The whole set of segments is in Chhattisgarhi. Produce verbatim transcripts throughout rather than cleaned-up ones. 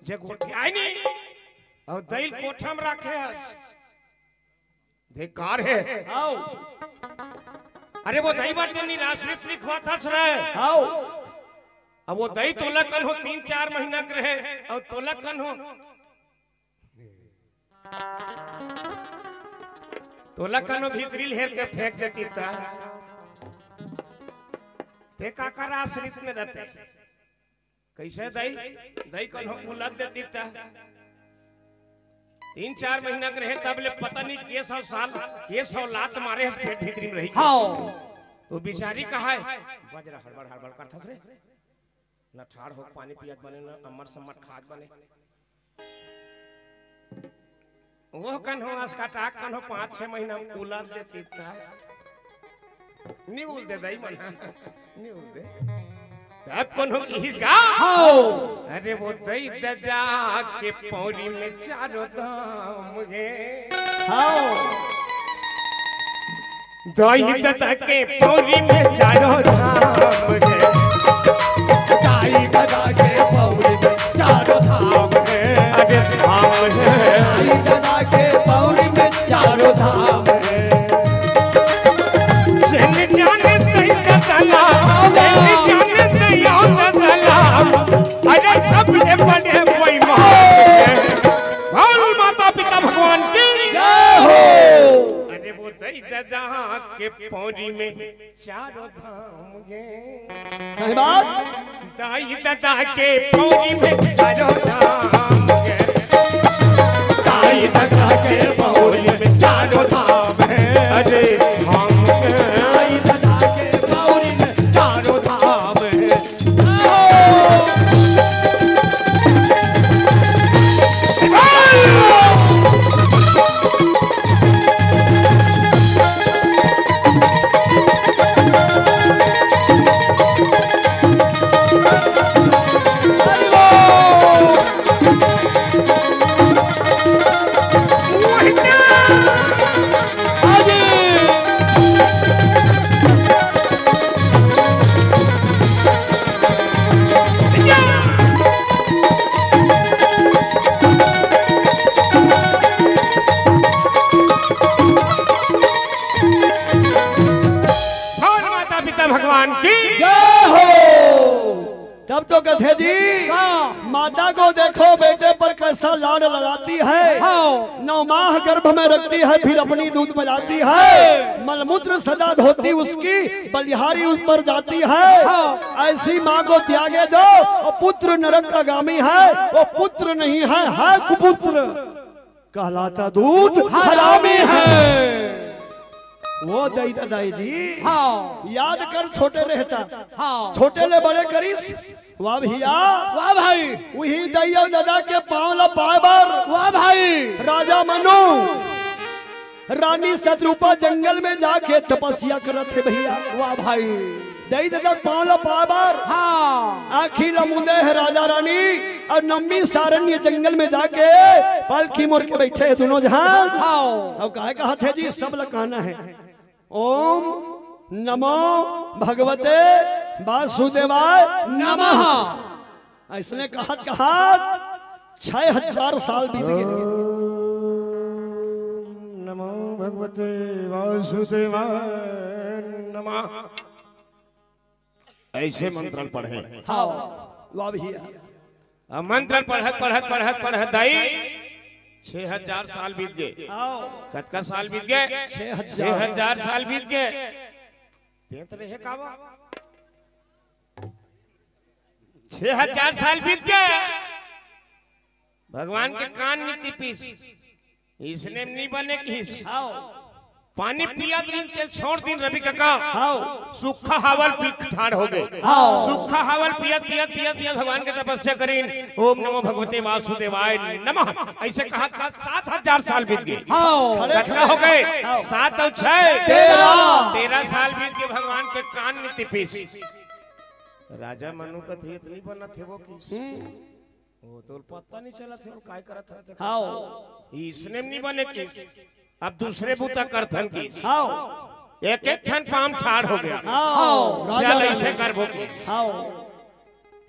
जे गोठियाय नहीं, अउ दई ल कोठा म राखे हस। धिक्कार हे। हाव। अरे वो दई बर तें निराश्रित लिखवाथस रे। हाव। अब वो दई तोला कन्हो तीन चार महीना के रहे, अउ तोला कन्हो, तोला कन्हो भीतरी ल हेर के फेंक देतिस त तें काकर आश्रित में रहते? कइसे दई, दई कन्हो उलद देतिस त तीन चार महीना के रहे, तब ले पता नहीं के सौ साल, के सौ लात मारे हस पेट भीतरी में रही। हाव। तो बिचारी कहा है, बजरा हड़बड़ हड़बड़ करथस रे, न ठाढ़ हो पानी पियत बने, न अम्मट सम्मट खात बने। वो कन्हो असकटाक कन्हो पाँच छह महीना में उलद देतिस त। नी उलदे दई मन, नी उलदे। तब कन्हो किहिस गा? हाव। अरे वो दई ददा के पौरी में चारों धाम हे। हाव। दई ददा के पौरी में चारों धाम हे। दई ददा के पौरी में चारों धाम हे। अरे धाम हे। दई ददा के पौरी में चारों धाम हे। चल जाने दई ददा ला, चल जाने दई ददा ला। अरे सबले बड़े बेईमान हे। बोल माता पिता भगवान की जय हो। अरे वो दई ददा के पौरी में चारों धाम हे। सही बात। दई ददा के पौरी में चारों धाम हे। दई ददा के पौरी में चारों धाम हे। अरे धाम हे। दई ददा के पौरी में चारों धाम हे। बोल माता पिता भगवान की जय हो। तब तो कथे जी, का? माता को देखो बेटे पर कैसा लाड़ लड़ाती है। हाँ। नौ माह गर्भ में रखती है, फिर अपनी दूध पिलाती है। हाँ। मलमूत्र सदा धोती उसकी बलिहारी ऊपर जाती है। हाँ। ऐसी माँ को त्यागे जो, वो पुत्र नरक का गामी है, वो पुत्र नहीं है, है कुपुत्र। कहलाता दूध हरामी है। वो दई ददा जी। हाँ। याद कर छोटे रहता। हाँ। छोटे ले बड़े करिस। वाह भैया। वाह भाई। उही दई अउ ददा के पाँव ला पाए बर। वाह भाई। राजा मनु रानी सतरूपा जंगल में जाके तपस्या करत हे भैया। वाह भाई। दई ददा पाँव ला पाए बर। हाँ। आँखी ला मुंदे हे राजा रानी अउ नम्मी सारन ये जंगल में जाके पालखी मोर के बइठे हे दूनों झन। हाँ। अउ काहे कहत हे जी, सब ला कहना हे, ओम नमो भगवते वासुदेवाय नमः। अइसने कहत कहत छह हजार साल बीत गे। ओम नमो भगवते वासुदेवाय नमः। अइसे मंत्र ल पढ़े। हाँ, वाह भैया। अब मंत्र पढ़त पढ़त पढ़त पढ़त दई छह हजार साल बीत गे। हाँ। कतका साल बीत गे? छह हजार। छह हजार साल बीत गे। तें त रहे का वो? छह हजार साल बीत गे, भगवान के कान नी तिपिस, इसने नी बने किहिस। हाँ। पानी पियत रिहिन, तेला छोड़ दिन रवि कका। हाँ। सूखा हवा ल पी के ठाढ़ हो गे। हाँ। सूखा हवा ल पियत, पियत, पियत, पियत भगवान के तपस्या करिन। ओम नमो भगवते वासुदेवाय नमः। अइसे कहत कहत सात हजार साल बीत गे। हाँ। कतका हो गे? हाँ। सात अउ छह। तेरह। तेरह साल बीत गे, भगवान के कान नी तिपिस। राजा मनु कथे, "एतनी बनत हे वो किहिस।" हम्म। वो तो पता नहीं चलत हे, वो काय करत हे। हाँ। इसने नी बने किहिस। अब दूसरे बूता करथन किहिस। हाँ। एक एक ठन पाँव ठाढ़ हो गे। हाँ। चल, अइसे करबो किहिस। हाँ।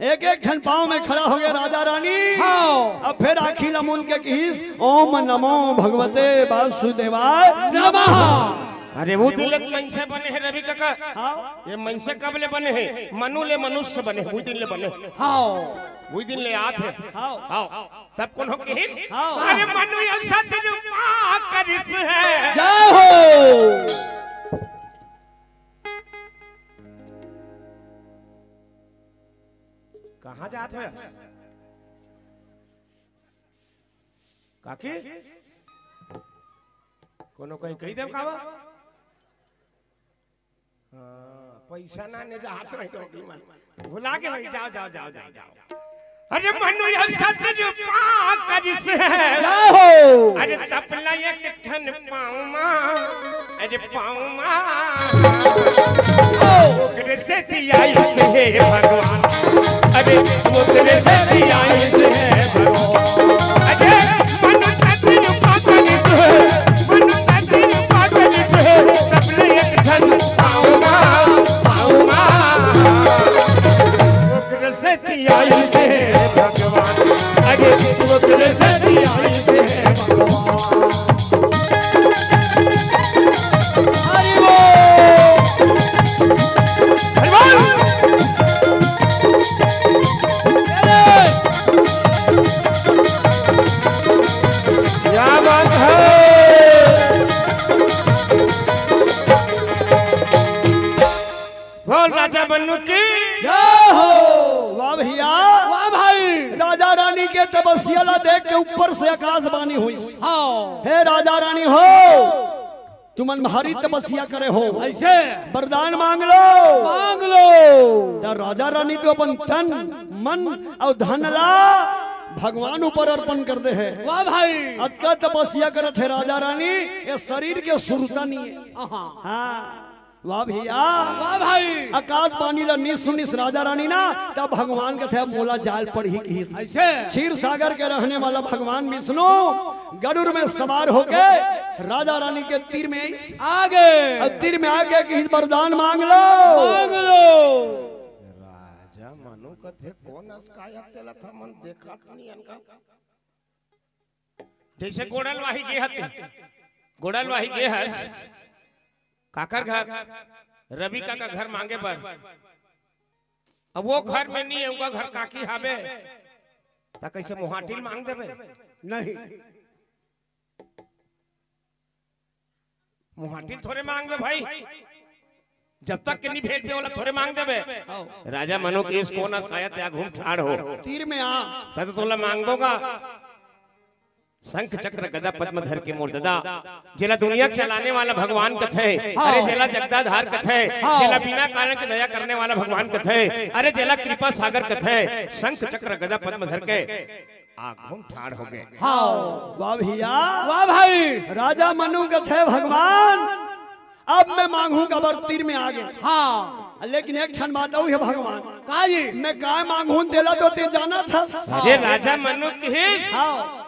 एक एक ठन पांव में खड़ा हो गया राजा रानी। हाँ। अब फिर आँखी ल मूंद के किहिस, "ओम नमो भगवते वासुदेवाय नमः।" अरे वो दिन ले मनसे बने हे रवि काका। हाँ। ये मनसे कब ले बने हे? मनु ले मनुष्य बने, वो दिन ले बने। हाँ। वो दिन ले आत हे। हाँ। हाँ। तब कोनो किहिन? हाँ। अरे मनु ये सतरूपा करिस हे। जय हो। कहाँ जात हो? काकी? कोनो कहीं कही देव कावा? हाँ, पैसा ना ने जात रही डोगी मन। भुला के भाई, जाओ, जाओ, जाओ, जाओ, जाओ। अरे मनु ये सतरूपा करिस हे। जय हो। अरे तपला एक ठन पाँव मा, अरे पाँव मा। ओकरे सेती आइस हे भगवान, अरे ओकरे सेती आइस हे भगवान। अरे मनु सतरूपा करिस हे, मनु सतरूपा करिस हे, तपला एक ठन पाँव मा, पाँव मा। ओकरे सेती आइस हे भगवान, अरे ओकरे सेती आइस हे भगवान। हरि बोल। हरि बोल। क्या बात है? बोल राजा मनु की। जय हो। वाह भैया। वाह भाई। राजा रानी के तपस्या ला देख के ऊपर से आकाशवाणी हुई। हाँ। हे राजा रानी हो, तुमन भारी तपस्या करे हो। ऐसे। वरदान मांग लो। मांग लो। त राजा रानी तो अपन तन, मन अउ धन ला भगवान ऊपर अर्पण कर दे हे। वाह भाई। अतका तपस्या करत हे राजा रानी, ये शरीर के सुरता नहीं है। हाँ। हाँ। वाह भैया। वाह भाई। आकाशवाणी ला नी सुनिस राजा रानी ना, तब भगवान कथे, "अब मोला जाय ल पड़ही," किहिस। ऐसे। क्षीर सागर के रहने वाला भगवान विष्णु गरुड़ में सवार होके राजा रानी के तीर में आइस। आगे। अउ तीर में आके किहिस, "वरदान मांग लो।" मांग लो। राजा मनु कथे, "कोन अस काय तेला त हमन देखत नी अन का?" जैसे गोड़लवाही गे हते, गोड़लवाही गे हस, काकर घर, रवि काका घर मांगे बर। अब वो घर में नहीं है, उनका घर काकी हावे, त कैसे मुहाटिल मांग देबे? नहीं। मुहाटिल थोरे मांगबे भाई, जब तक के नहीं भेंटबे, ओला थोरे मांग देबे। हाँ। राजा मनु किहिस, "कोन अस काय तेहा घूम ठाड़ हो। तीर में आ। तब तो तोला मांगबो गा।" शंख चक्र गदा पद्म धर के मोर ददा, जेला दुनिया चलाने वाला भगवान कथे, हाँ। अरे जेला जगदाधार कथे, हाँ। जेला बिना कारण के दया करने वाला भगवान कथे, अरे जेला कृपा सागर कथे, शंख चक्र गदा पद्म धर के आ घूम ठाड़ हो गे। हाँ। वाह भैया। वाह भाई। राजा मनु कथे, "भगवान, अब मैं मांगहूं काबर तीर में आगे।" हाँ। लेकिन एक ठन बात अउ हे भगवान। का जी? मैं काय मांगहूं तेला तो तें जानत हस। अरे राजा मनु किहिस, हाँ।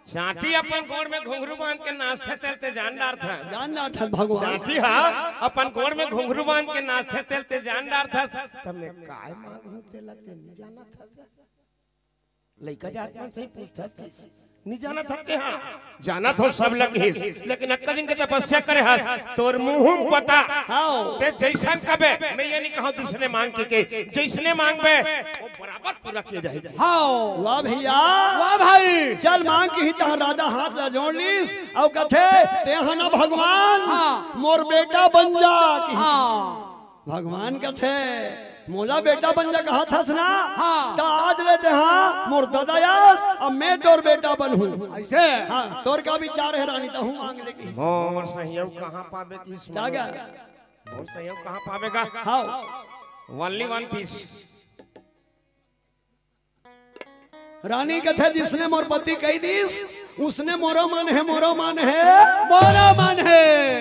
चांटी अपन गोड़ में घुंघरू बांध के नाचथे तेला तें जान डारथस। जान डारथस भगवान। चांटी हा अपन गोड़ में घुंघरू बांध के नाचथे तेला तें जान डारथस। त मैं काय मांगहूं तेला तें नहीं जानत हस। लइका जात मन से ही पूछथस कइसे? नहीं जानत हस तें हा। जानत हो सब ल किहिस, लेकिन अतका दिन के तपस्या करे हस, तोर मुंह में पता। हाँ। तें जैसन कबे, मैं ये नहीं कहूं दूसरे मांग के, के जैसने मांगबे, वो बराबर पूरा किया जाही। हाँ। वाह भैया। वाह भाई। चल मांग किहिस, तहां राजा हाथ ला जोड़ लिस, अउ कथे, "तें हा ना भगवान, हाँ। मोर बेटा बन जा," किहिस। हाँ। भगवान कथे, "मोला बेटा बन जा कहत हस ना, हाँ। त आज ले तें हा मोर ददा अस, अब मैं तोर बेटा बनहूं।" ऐसे? हाँ, तोर का विचार हे रानी, तहूं मांग ले किहिस। मोर सहयोग कहां पाबे किहिस? का गा? मोर सहयोग कहां पाबे गा? हाँ। Only one piece। रानी कथे, "जिसने मोर पति कहि दिस, उसने मोरो मन हे, मोरो मन हे, मोरो मन हे।"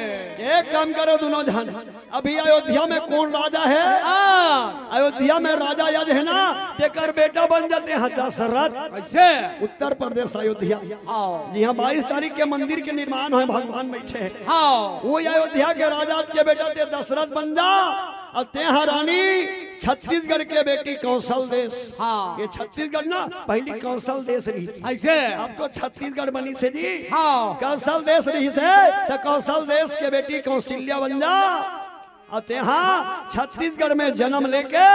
एक काम करो दुनों झन, अभी अयोध्या में कोन राजा हे? हाँ। अयोध्या में राजा यदि हे ना, तेकर बेटा बन जाते हैं दशरथ। कैसे? उत्तर प्रदेश अयोध्या। हाँ। जी हाँ, बाईस तारीख के मंदिर के निर्माण होय, भगवान बैठे हैं। हाँ। वो अयोध्या के राजा के बेटा ते दशरथ बन जा, अउ ते ह रानी छत्तीसगढ़ के बेटी कौशल देश। हाँ। ये छत्तीसगढ़ ना पहली कौशल देश रहिस। ऐसे? अब तो छत्तीसगढ़ बनिस हे जी। हाँ। कौशल देश रहिस हे, त कौशल देश के बेटी कौशल्या बन जा। अउ तेहा छत्तीसगढ़ में जन्म लेके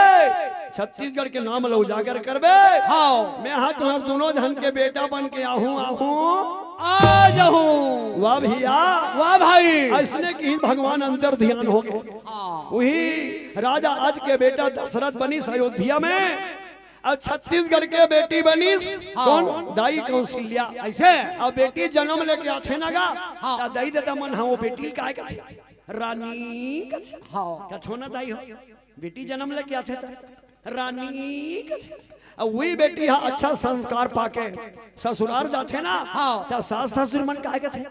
छत्तीसगढ़ के नाम ल उजागर करबे। हाँ। मैं हा तुहर दोनों झन के बेटा बन के आहूं, आहूं। आ जाहूं। वाह भैया। वाह भाई। अइसने किहिस भगवान अंतर ध्यान हो गे। हाँ। वही राजा अज के बेटा दशरथ बनिस अयोध्या में, अउ छत्तीसगढ़ के बेटी बनिस हाँ। कौन? दाई कौशल्या। ऐसे? अउ बेटी जन्म लेके आथे ना गा, हाँ। त दाई ददा मन ह वो बेटी ल काय कथे? रानी कथे। हाँ। कथो ना दाई हो, बेटी जन्म लेके आथे त रानी कथे। अउ वही बेटी ह अच्छा संस्कार पाके ससुरार जाथे ना, हाँ। त सास ससुर मन काय कथे?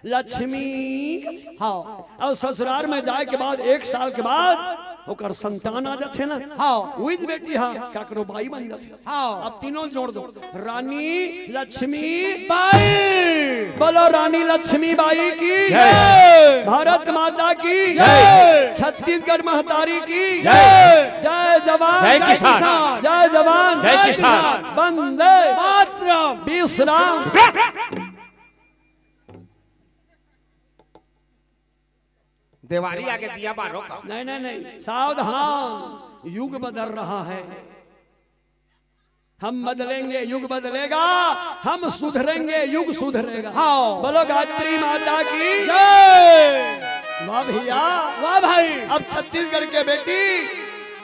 लक्ष्मी कथे। हाँ। अउ ससुरार में जाए के बाद एक साल के बाद ओकर संतान आ जाथे ना, हाँ। वही बेटी ह काकरो बाई बन जाथे। हाँ। अब तीनों जोड़ दो, रानी लक्ष्मी बाई। बोलो रानी लक्ष्मी बाई की जय। भारत माता की जय। छत्तीसगढ़ महतारी की जय। जय जवान जय किसान। जय जवान जय किसान। वंदे मातरम। विश्राम। देवारी आगे दिया बारो का। नहीं, नहीं, नहीं, सावधान, युग बदल रहा है। हम बदलेंगे, युग बदलेगा, हम सुधरेंगे, युग सुधरेगा। हाँ। बोलो गायत्री माता की जय। वाह भैया। वाह भाई। अब छत्तीसगढ़ के बेटी,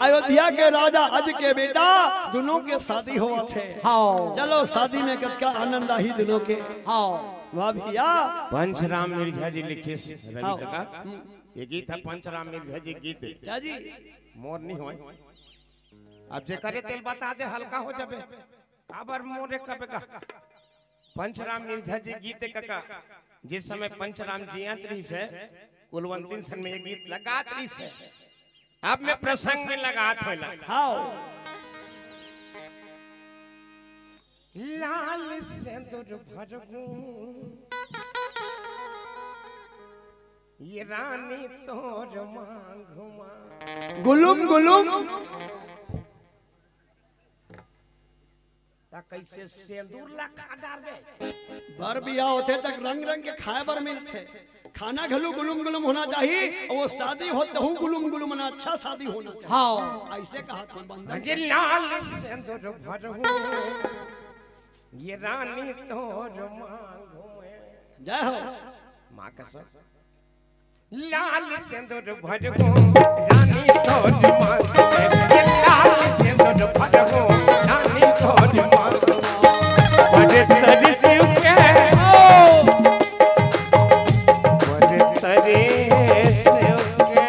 अयोध्या के राजा अज के बेटा, दोनों के शादी होवत हे। हाँ। चलो शादी में कतका आनंद आही दोनों के। हाँ। वाह भैया। पंचराम मिर्झा जी लिखिस रवि हाँ। कका। हम्म। ये गीत है पंचराम मिर्झा जी गीत है। क्या जी? मोर नहीं होय। अब जेकरे तेल बता दे, हल्का हो जाबे। काबर मोरे कबे का? पंचराम मिर्झा जी गीत कका, जिस समय पंचराम जियत रहिस हे, कुलवंती सन में ये गीत लगात रहिस हे। अब मैं प्रसंग में लगात होला। हाँ। लाल सेंदुर भरहूं, ये रानी तोर मांग मा। गुलुम गुलुम। त कैसे सेंदुर ला खा डारबे? बर बियाह होथे तक रंग रंग के खाए बर मिलथे। खाना घलो गुलुम गुलुम होना चाही, अउ वो शादी हो तहू गुलुम गुलुम होना, अच्छा शादी होना चाही। हाँ। ऐसे कहा था बंधन। अरे लाल सेंदुर भरहूं, ये रानी तोर मांग मा। जय हो। माँ कसम। लाल सेंदुर भरहूं, रानी तोर मांग मा। ये लाल सेंदुर भरहूं, रानी तोर मांग मा। बड़े तरी शिव के, बड़े तरी शिव के।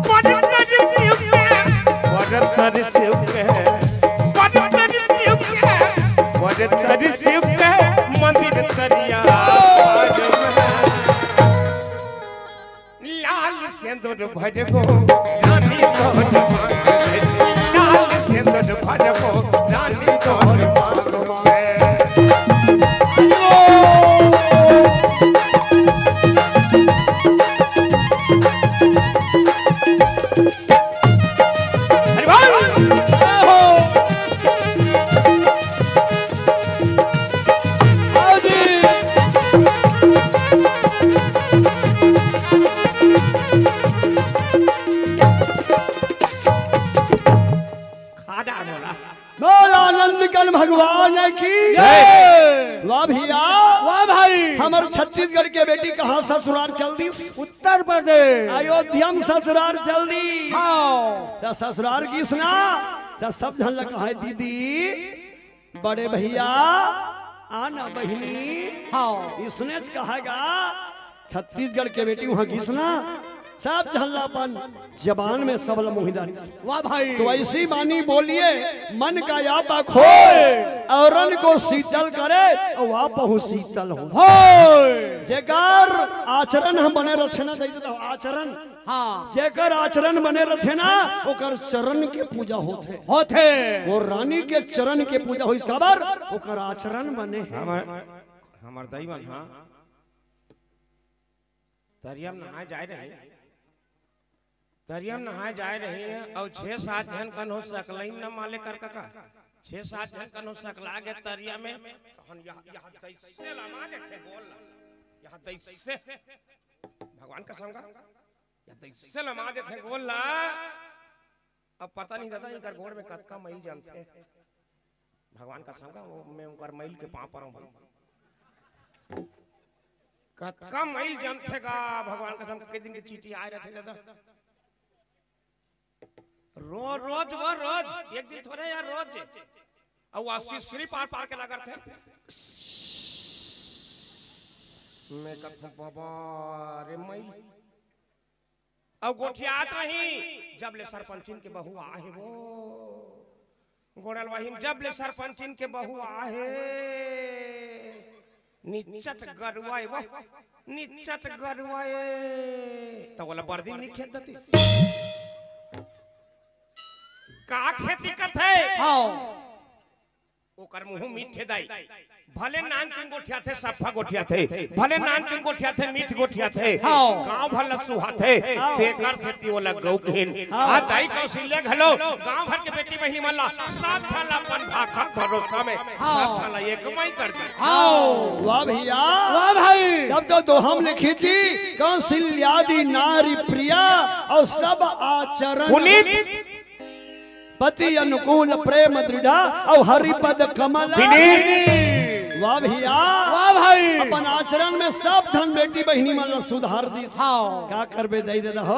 बड़े तरी शिव के, बड़े तरी शिव के, बड़े तरी शिव के, बड़े तरी शिव के, मंदिर तरिया। लाल सेंदुर भरहूं, रानी तोर मांग मा। लाल सेंदुर भरहूं, रानी तोर मांग मा। हरि बोल। खा डार बोला। बोल आनंद कंद भगवान की जय। वाह भैया। वाह भाई। हमर छत्तीसगढ़ के बेटी कहाँ ससुरार चल दिस? उत्तर प्रदेश। अयोध्या में ससुरार चल दिस। हाँ। त ससुरार गिस ना, त सब झन ल कहा, दीदी, बड़े भैया, आना बहिनी। हाँ। इसने च कहा गा, छत्तीसगढ़ के बेटी वहाँ गिस ना, सब झन ला अपन जबान में सब ला मोहि डारिस। वाह भाई। तो ऐसी बानी बोलिए, मन का आपा खोए, औरन को शीतल करे, और आपहु शीतल हो। होए। जेकर आचरण ह बने रथे ना, दई दे तो आचरण। हाँ। जेकर आचरण बने रथे ना, ओकर चरण के पूजा होथे। होथे। वो रानी के चरण के पूजा होइस, काबर? ओकर आचरण बने हे। हमर, हमर दई मन, हाँ। तरिया में नहाए जाए रही, तरिया में नहाए जाए रही है, और छह सात झन कन हो सकलई न माले कर कका, छह सात झन कन हो सकला गे तरिया में, तहन यह, यह दैसे लमा देथे गोल ला, यह दैसे, भगवान कसम का, यह दैसे लमा देथे गोल ला। अब पता नहीं दादा, इनकर गोड़ में कतका मइल जमथे। भगवान कसम का, वो मैं उनकर मइल के पाँव परौं भाई। कतका मइल जमथे गा, भगवान कसम, के दिन के चींटी आए रथे दादा। रोज, रोज, वो रोज, एक दिन थोड़े यार, रोज। अउ वो सिसरी पार पार के लगथे। मैं कथों, बाबा रे मइल। अउ गोठियात रही, जब ले सरपंचिन के बहू आहे वो। गोड़ल वही में जब ले सरपंचिन के बहू आहे। निचट गरुआए वो, निचट गरुआए। त ओला बरदी निखेत देती। काक से दिक्कत है। हाँ। ओकर मुंह मीठे दाई। भले नानचुन गोठियाथे, सफा गोठियाथे, भले नानचुन गोठियाथे, मीठ गोठियाथे, हाँ। गांव भर ल सुहाथे, हाँ। तेकर सेती ओला गऊ कहिन। हाँ। आ दाई कौशल्या घलो, गांव भर के बेटी बहिनी मन ला, सब झन ला अपन भाखा भरोसा में, हाँ। सब झन ला एक मई कर दे। हाँ। वाह भैया। वाह भाई। तब तो दोहा में लिखिस जी, कौशल्यादि नारी प्रिया, अउ सब आचरण पुनीत। पति अनुकूल प्रेम दृढ़ा, अउ हरि पद कमल। विनीत। वाह भैया। वाह भाई। अपन आचरण में सब झन बेटी बहिनी मन ला सुधार दिस। हाँ। का करबे दई ददा हो,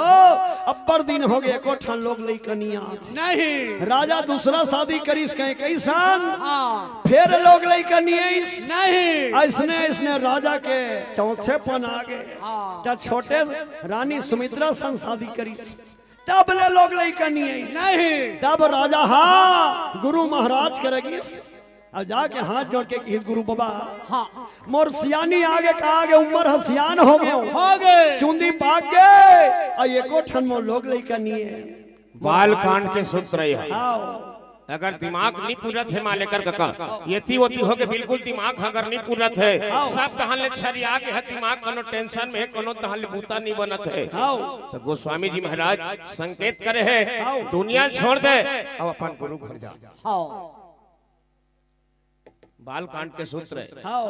अब्बड़ दिन होगे एको ठन लोग लइका नइ आत। नहीं। राजा दूसरा शादी करिस कहे कइसन। हाँ। फेर लोग लइका नइ आइस। नहीं। अइसने, अइसने राजा के चौथेपन आगे। हाँ। त छोटे रानी सुमित्रा सन शादी करिस। तब ले लोग लइका नइ आइस। नहीं। तब राजा हा गुरु महाराज करा गिस। अब जाके हाथ जोड़ के किहिस, "गुरु बाबा, हाँ। मोर सियानी आगे का आगे उम्र ह सियान होगे। होगे। चुंदी पाक गे, अउ एको ठन मोर लोग लइका नइ हे।" बाल कांड के सूत्र ये हे। हाँ। अगर दिमाग नइ पूरत हे मालेकर कका, एती ओती होके बिल्कुल दिमाग ह अगर नइ पूरत हे, हाँ। सब तहन ले छरिया गे हे दिमाग, कोनो tension में हे, कोनो तहन ले बूता नइ बनत हे। हाँ। त गोस्वामी जी महाराज संकेत करे हे, हाँ। दुनिया छोड़ दे, अब अपन गुरु घर जा। हाँ। बाल कांड के सूत्र हे। हाँ।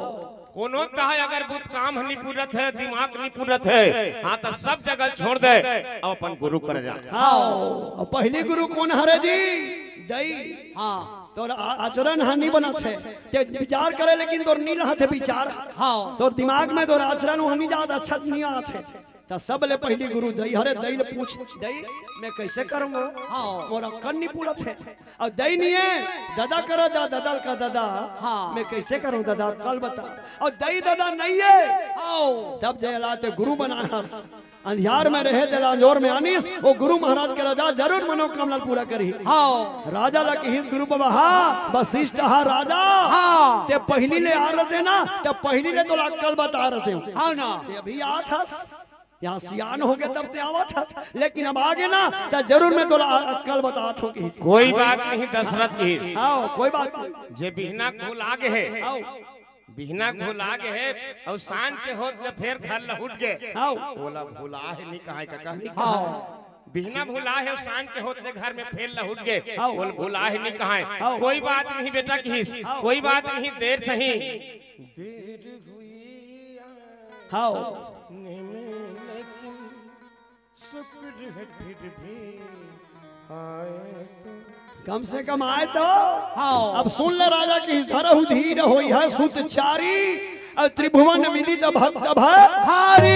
कोनो तह अगर बूत काम ह नइ पूरत हे, दिमाग नइ पूरत हे, हाँ, त सब जगह छोड़ दे, अब अपन गुरु कर जा। हाँ। अउ पहिली गुरु कोन हरे जी? दई। हाँ। तोर आ-, आचरण ह नइ बनत हे। ते विचार करे, लेकिन तोर नइ रहत हे विचार। हाँ। तोर दिमाग में तोर आचरण ह नइ जात, अच्छा नइ आत हे। त सबले पहिली गुरु दई हरे, दई ले पूछ, "दई, मैं कइसे करंव? हाँ। मोर अक्कल नइ पूरत हे।" अउ दई नइ हे, ददा करा जा, ददा करा ददा, हाँ। "मैं कइसे करंव ददा, अक्कल बता।" अउ दई ददा नइ हे, हाँ। तब जेला ते गुरु बनाहस, अंधियार में रहे तेला अंजोर में आनिस, ओ गुरु महाराज करा जा, जरूर मनोकामना पूरा करही। हाँ। राजा ला किहिस गुरु बाबा, हाँ, वशिष्ठ हा राजा, हाँ। ते पहिली ले आ रहे ना, ते पहिली ले तोला अक्कल बता रहे। हाँ ना। ते अभी आत हस। यहाँ सियान होगे तब ते आवत हस, लेकिन अब आगे ना, त जरूर मैं तोला अक्कल बतात हंव किहिस। कोई बात नहीं दशरथ जी। हाँ, कोई बात नहीं। जे बिहना के भुला गे हे, हाँ। बिहना के भुला गे हे, अउ सांझ के होत ले फेर घर लहुट गे। हाँ। ओला भुलाहे नइ कहय कका। हाँ। बिहना भुलाहे अउ सांझ के होत ले घर में फेर लहुट गे। हाँ। ओला भुलाहे नइ कहय। हाँ। कोई बात नहीं बेटा किहिस, हाँ। कोई बात नहीं, देर सही। देर हुई हाँ। आने में लेकिन शुक्र है फिर भी आए तो। कम से कम आए तो। हाँ। अब सुन ले राजा कि धरहु धीर होइहै सुत चारी, अउ त्रिभुवन विदित भक्त भय भारी।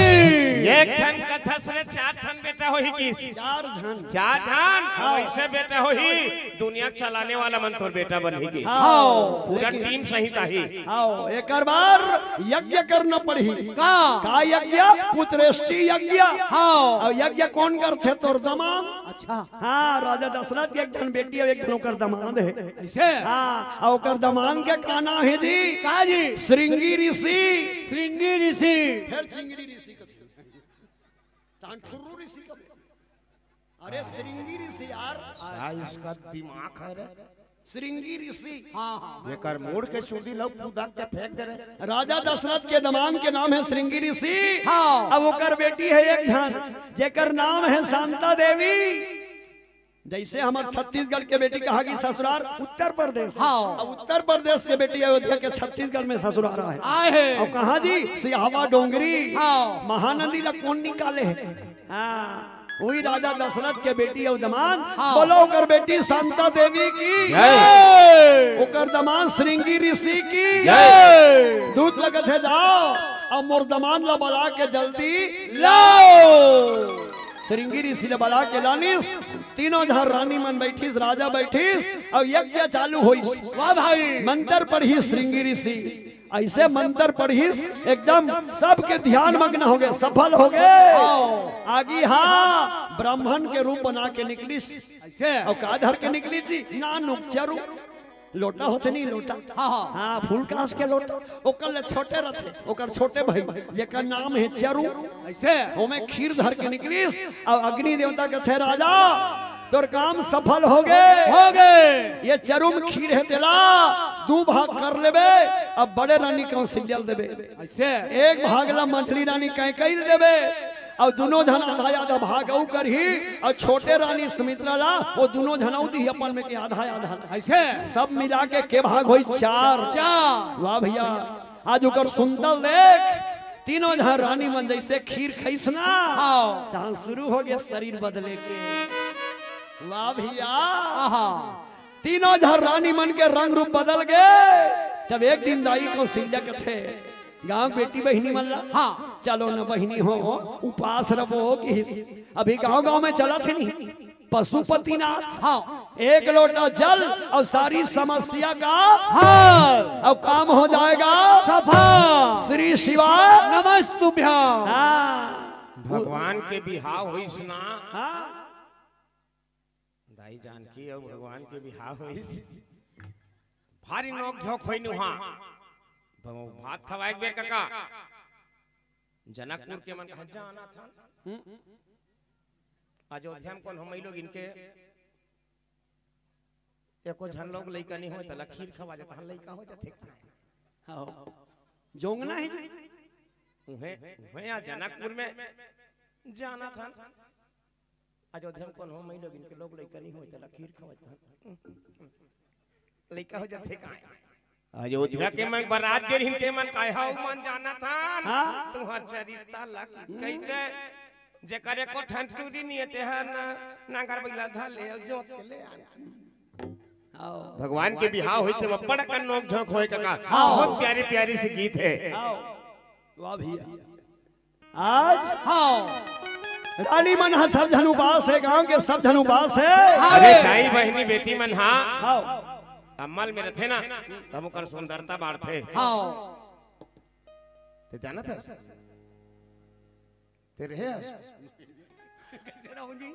ये एक ठन कथस रे, चार ठन बेटा होही किस। चार झन। चार झन, हाँ। वैसे बेटा होही, दुनिया के चलाने वाला मन तोर बेटा बनही किस। हाँ। पूरा लेकिन टीम सहित आही। हाँ, एकर बर यज्ञ करना पड़ही। का? का यज्ञ? पुत्रेष्टि यज्ञ। हाँ। अउ यज्ञ कोन करथे? तोर दमांद। अच्छा। हाँ, राजा दशरथ के एक झन बेटी अउ एक झन ओकर दमांद हे। अइसे? हाँ, अउ ओकर दमांद के का नाम हे जी? का जी? श्रृंगी ऋषि। श्रृंगी ऋषि। फेर चिंगरी ऋषि कथे। तहन ठुर्रू ऋषि कथे। अरे श्रृंगी ऋषि यार। सा इसका दिमाग हे रे। श्रृंगी ऋषि। हाँ, हाँ। एकर मूड़ के चुंदी ल कुदक के फेंक दे रे। राजा दशरथ के दमांद के नाम हे श्रृंगी ऋषि। हाँ। अब ओकर बेटी हे एक झन, जेकर नाम हे शांता देवी। जइसे हमर छत्तीसगढ़ के बेटी कहा गिस ससुरार उत्तर प्रदेश। हाँ। अब उत्तर प्रदेश के बेटी अयोध्या के छत्तीसगढ़ में ससुरार हे। आहे। अउ कहाँ जी? सिहावा डोंगरी। हाँ। महानदी ला कोन निकाले हे? हाँ, उही राजा दशरथ के बेटी अउ दमांद। हाँ। बोलो ओकर बेटी शांता देवी की। जय। ओकर दमांद श्रृंगी ऋषि की। जय। दूत लगत हे जाव, अउ मोर दमांद ला बला के जल्दी लाव। श्रृंगी ऋषि ला बला के लानिस। तीनों झन रानी मन बइठिस, राजा बइठिस, अउ यज्ञ चालू होइस। वाह भाई। मंत्र पढ़िस श्रृंगी ऋषि। अइसे मंत्र पढ़िस, एकदम सबके ध्यान मग्न होगे, सफल होगे। हाँ। आगी हा ब्राह्मण के रूप बना के निकलिस। अइसे? अउ का धर के निकलिस जी? नानुक चरु। लोटा होथे नहीं, लोटा। हाँ, हाँ। हाँ, फूल कांस के लोटा। ओकर ले छोटे रथे, ओकर छोटे भाई, जेकर नाम हे चरु। अइसे? ओमे खीर धर के निकलिस, अउ अग्नि देवता कथे, राजा, तोर काम सफल होगे। होगे। ये चरु म खीर हे, तेला दू भाग कर लेबे, अउ बड़े रानी कौशल्या ल देबे। अइसे? एक भाग ला मझली रानी कैकेयी ल देबे, अउ दूनों झन आधा आधा भाग अउ करही, अउ छोटे रानी सुमित्रा ला ओ दूनों झन अउ दिही अपन में के आधा आधा। अइसे? सब मिला के के भाग होइस? चार। चार। वाह भइया, आज ओकर सुंदर देख, तीनों झन रानी मन जइसे खीर खइस ना, हाँ। तहाँ शुरू होगे शरीर बदले के। वाह भइया। आहा। तीनों झन रानी मन के रंग रूप बदल गे। तब एक दिन दाई कौशल्या कथे, गांव बेटी बहिनी मन ला, हाँ। चलो न बहिनी हो, उपास रहो किहिस। अभी गांव गांव में चलथे नहीं, पशुपतिनाथ। हाँ। एक लोटा जल अउ सारी समस्या का हल। अउ काम हो जाएगा सफल। श्री शिवाय नमस्तुभ्यं। हाँ। भगवान के बिहाव होइस ना। हाँ। दाई जानकी अउ भगवान के बिहाव होइस। भारी नोक झोंक होइस उहाँ। भात खवाए एक बेर कका। जनकपुर के मन कहा जाना था। अयोध्या म कोन हमई लोग इनके एको झन लोग लइका नहीं होय, तला खीर खवा जाता, लइका हो जाथे। हाँ। जोंगना हे जी। उहे, उहे या जनकपुर में जाना था। अयोध्या म कोन हमई लोग इनके लोग लइका नहीं होय, तला खीर खवा जाता। लइका हो जाथे काय? अयोध्या के मन बरात गे रिहिन, ते मन काय हव मन जाना था। हाँ। तुहर चरित्र ला कइसे जेकर एको ठन टूरी नहीं हे, तेहा न-, नांगर बइला धर ले अउ जोत के ले आन। हाँ। भगवान के बिहाव होइस ते अब्बड़ अकन नोक झोंक होय कका। हाँ। बहुत प्यारी प्यारी सी गीत हे। हाँ। वाह भइया। आज हाँ। रानी मन ह सब झन उपास हे, गांव के सब झन उपास हे। हाँ। अरे दाई बहिनी बेटी मन हा। हाँ। अमल में रथे ना, तब ओकर सुंदरता बाढ़थे। हाँ। ते जानत हस? ते रहे हस? कैसे रहूं जी?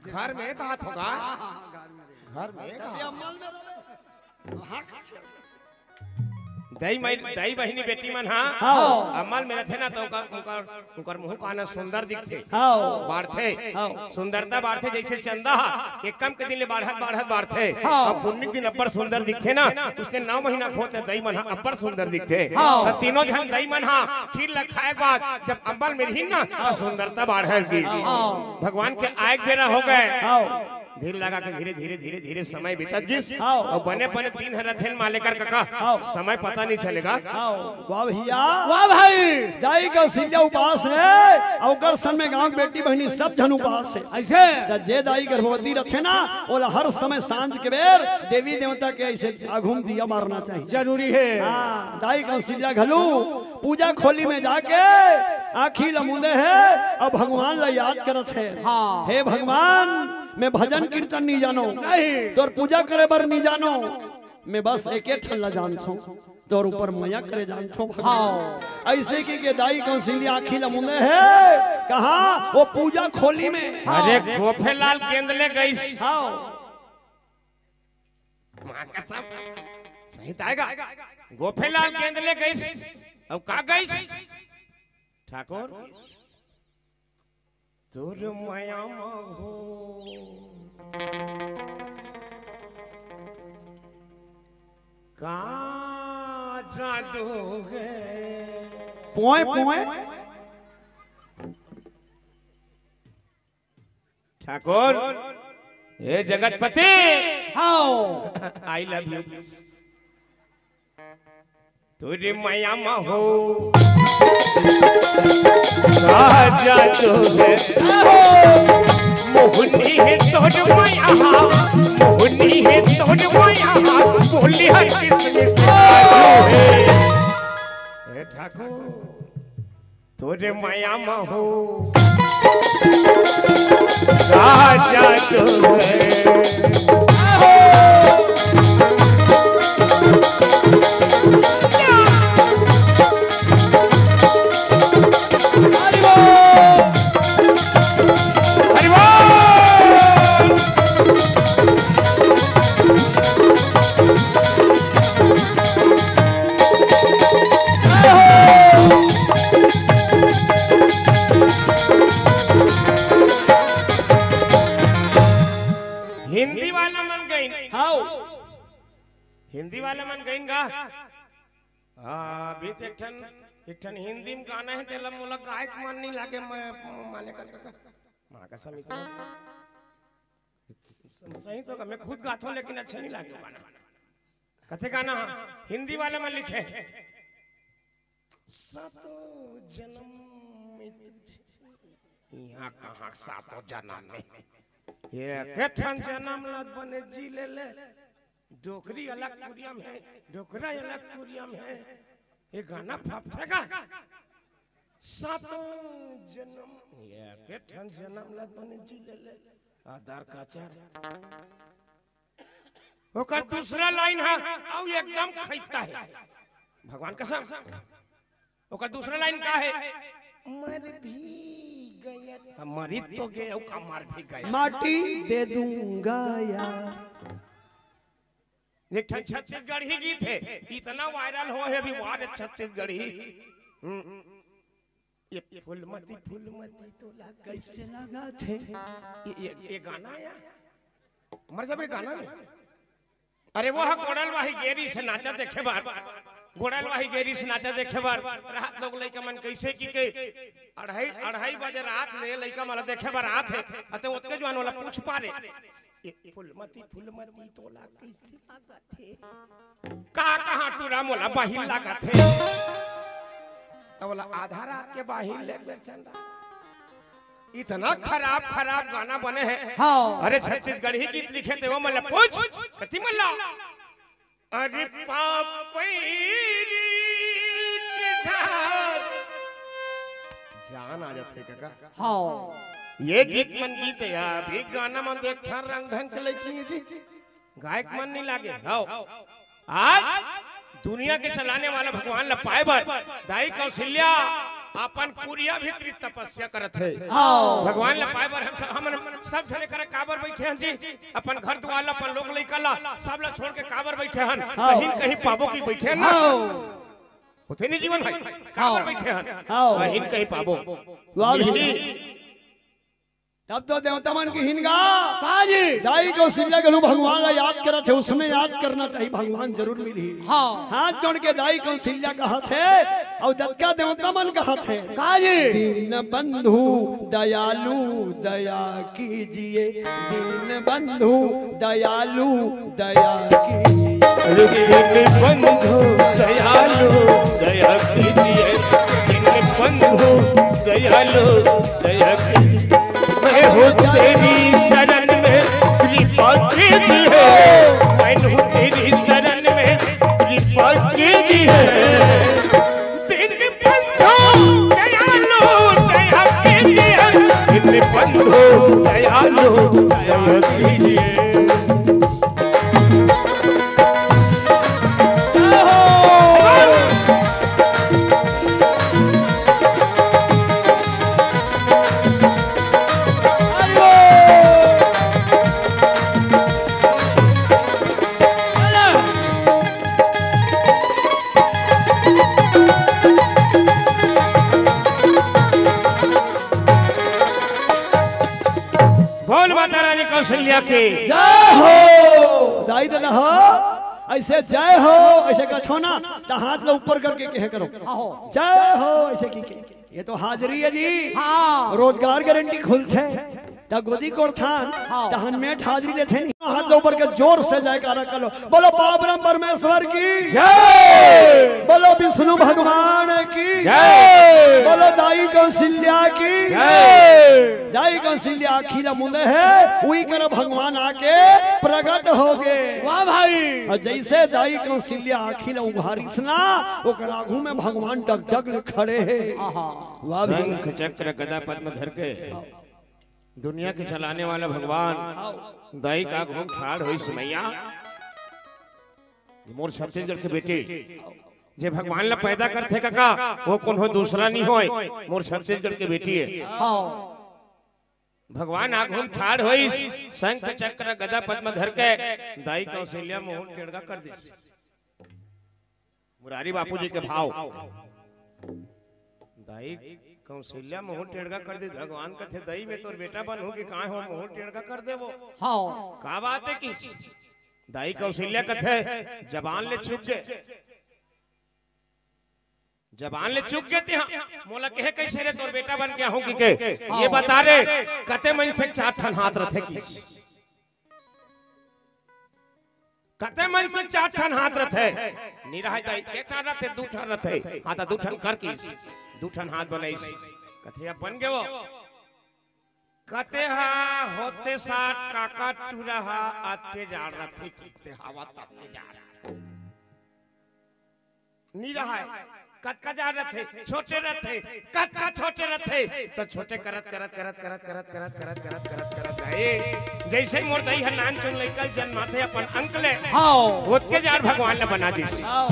घर में कहा होगा? हाँ, हाँ, घर में रहे। घर में कहा? अमल में रहे। हाँ, दई माई, दई बहिनी बेटी मन हा। हाँ। अमल में रथे ना, त ओकर, ओकर, ओकर मुंह काना सुंदर दिखथे। हाँ। बाढ़थे। हाँ। सुंदरता बाढ़थे, जइसे चंदा हा, एकम के दिन ले बाढ़त, बाढ़त बाढ़थे। हाँ। अउ पुन्नी के दिन अब्बड़ सुंदर दिखथे ना, उसने नौ महीना के होत ले दई मन हा अब्बड़ सुंदर दिखथे। हाँ। त तीनों झन दई मन हा खीर ल खाए के बाद जब अमल में रिहिन ना, त सुंदरता बाढ़त गिस। हाँ। भगवान के आए के बेरा हो गे। हाँ। धीर लगा के धीरे, धीरे, धीरे, धीरे समय बीतत गिस। हाँ। अउ बने, बने दिन हर रथे न मालेकर कका। हाँ। समय पता नहीं चलेगा। हाँ। वाह भैया। वाह भाई। दाई कौशल्या उपास हे, अउ ओकर संग में गांव के बेटी बहिनी सब झन उपास हे। अइसे? त जे दाई गर्भवती रथे ना, ओला हर समय सांझ के बेर देवी देवता के अइसे आघू म दिया बारना चाहिए। जरूरी हे। हाँ, दाई कौशल्या घलो पूजा खोली में जाके आँखी ल मूंदे हे अउ भगवान ल याद करत हे। हाँ। हे भगवान, मैं भजन कीर्तन नहीं जानो, नहीं। तोर पूजा करे बर नहीं जानो, मैं बस एके ठन ल जानथों, तोर ऊपर मया करे जानथों भगवान। हाँ। अइसे कहिके दाई कौशल्या आँखी ल मूंदे हे, कहाँ? वो पूजा खोली में। अरे गोफेलाल गेंद ले गइस। हाँ। माँ कसम, सही त आय गा। गोफेलाल गेंद ले गइस। अब का गइस? ठाकुर, तोर मया म हो का जादू हे? पोय, पोय। ठाकुर, हे जगतपति। हाँ। I love you। तोर मया म हो राजा जो हे, मोहनी हे तोर मया, मोहनी हे तोर मया, बोली हर किसमिस काजू हे। हे ठाकुर, तोर मया म हो राजा जो हे। हरि बोल। हिंदी वाला मन गइन। हाव। हिंदी वाला मन गइन गा। हाँ, अभी तो एक ठन, एक ठन हिंदी में गाना हे, तेला मोला गायक मन नहीं लागे, मैं माले कर, कर, कर। माँ कसम, इतना सही तो मैं खुद गाता हूँ, लेकिन अच्छा नहीं लागे गाना। कथे गाना हिंदी वाला मन लिखे, सातों जन्म में तुझे। यहाँ कहाँ सातों जन्म में? ये के ठन जन्म ला बने जी ले ले। डोकरी अलग कुरिया में हे, डोकरा अलग कुरिया में हे। ये गाना फपथे का? सातों जन्म, ये के ठन जन्म ला बने जी ले ले। आधार काचर। ओकर दूसरा लाइन हे, अउ एकदम खैता हे। भगवान कसम। ओकर दूसरा लाइन का हे? मर भी गया। त मरी तो गे, अउ का मर भी गया? माटी दे दूंगा यार। एक ठन छत्तीसगढ़ी गीत हे, इतना वायरल हो हे अभी, वाह रे छत्तीसगढ़ी। हम्म। ये फूलमती, फूलमती तोला कैसे लगा थे? ये, ये, ये गाना आया, मर जाबे गाना में। अरे वो ह गोड़ल वाही गेरी से नाचा देखे बर, गोड़ल वाही गेरी से नाचा देखे बर। रात लोग लइका मन कैसे कि के अढ़ाई, अढ़ाई बजे रात ले लइका मन ला देखे बर आत हे। अते ओतके जुआन ओला पूछ पारे, ए फूलमती, फूलमती तोला कैसे लागत हे? कहाँ, कहाँ टूरा मोला बाहिर लागत हे? त ओला आधा रात के बाहिर ले बेचन। इतना खराब, खराब गाना बने हे। हाँ। अरे छत्तीसगढ़ी गीत लिखे ते वो मन ला पूछ, कति मन ला? अरे पापैरी के घर। जान आ जाथे कका। हाँ। ये गीत मन गीत हे, अभी गाना मन देख रंग ढंग के लइकी जी। गायक मन नहीं लागे। हव। आज दुनिया के चलाने वाला भगवान ला पाए बर दाई कौशल्या अपन कुरिया भीतरी तपस्या करत हे। हव। भगवान ला पाए बर हम सब, हमन सब झने करे काबर बैठे हन जी? अपन घर दुआर ला, अपन लोग लइका ला, सब ला छोड़ के काबर बैठे हन? हव। कहीं न कहीं पाबो कि बैठे हन ना? हव। होथे नहीं जीवन भाई, काबर हव। बैठे हन? हव। कहीं न कहीं पाबो। वाह भैया। मिलही। तब तो देवता मन के हिनगा। का जी? दाई कौशल्या घलो भगवान ला याद करत हे, उसने याद करना चाहिए, भगवान जरूर मिलही। हाँ। हाथ जोड़ के दाई कौशल्या कहत हे, अउ दतका देवता मन कहत हे। का जी? दीन बंधु दयालु दया कीजिए, दीन बंधु दयालु दया कीजिए। अरे दीन बंधु दयालु दया कीजिए, दीन बंधु दयालु दया कीजिए। मैं हूँ तेरी शरण में, कृपा कीजिए। मैं हूँ तेरी शरण में, कृपा कीजिए। दीन बंधु दयालु दया कीजिए, दीन बंधु दयालु दया कीजिए। बोल माता रानी कौशल्या के। जय हो। दाई ददा हो, ऐसे जय हो, ऐसे कथो ना, त हाथ ला ऊपर करके कहे करो। आहो। जय हो, ऐसे की के। ये तो हाजरी है जी। हाँ। रोजगार गारंटी खुलथे। त गोदी कोड़थन, हाँ। तहन मेट हाजरी लेथे नहीं। हाथ ला ऊपर के जोर से जयकारा कर लो। बोलो पावरम परमेश्वर की जय। बोलो विष्णु भगवान की जय। बोलो दाई कौशल्या की जय। दाई कौशल्या आँखी ला मुंदे हे, उही करा भगवान आके प्रगट होगे। वाह भाई। अउ जइसे दाई कौशल्या आँखी ला उघारिस ना, ओकर आगू में भगवान डगडग ले खड़े हे। आहा। वाह भैया। शंख चक्र गदा पद्म धर के दुनिया के चलाने वाला भगवान दाई के आगू म ठाढ़ होइस मइया। मोर छत्तीसगढ़ के बेटी, जे भगवान ला पैदा करथे कका, वो कोनो दूसरा नहीं होय, मोर छत्तीसगढ़ के बेटी हे। हाँ। भगवान आगू म ठाढ़ होइस, शंख चक्र गदा पद्म धर के, दाई कौशल्या मुहूं टेड़गा कर दिस। मुरारी बापू जी के भाव। दाई कौशल्या मुहूं टेड़गा कर दिस, भगवान कथे, "दाई, मैं तोर बेटा बनहूं कि काय हो, मुहूं टेड़गा कर देवो?" हाँ। का बात हे कि दाई कौशल्या कथे, "जबान ले चूक गे, जबान ले चूक गे तेंहा, मोला कहे कइसे रे, तोर बेटा बन के आहूं कि के? ये बता रे, कते मनसे के चार ठन हाथ रथे कि?" कते मनसे के चार ठन हाथ रथे? नी रहय दाई, एक ठन रथे, दू ठन रथे। हाँ, त दू ठन कर किस, दू ठन हाथ बनइस। कथे, "अब बन गे वो।" कते हा होते साठ काका टूरा हा अत्ते जाड़ रथे, किते हवा तत्ते जाड़। नी रहय। कतका जाड़ रथे, छोटे रथे, कतका छोटे रथे, त छोटे करत, करत, करत, करत, करत, करत, करत, करत, करत, करत जाए। जइसे मोर दाई ह नानचुन लइका जन्माथे अपन अंक ले, हाँ। ओतके जाड़ भगवान ल बना दिस। हाँ।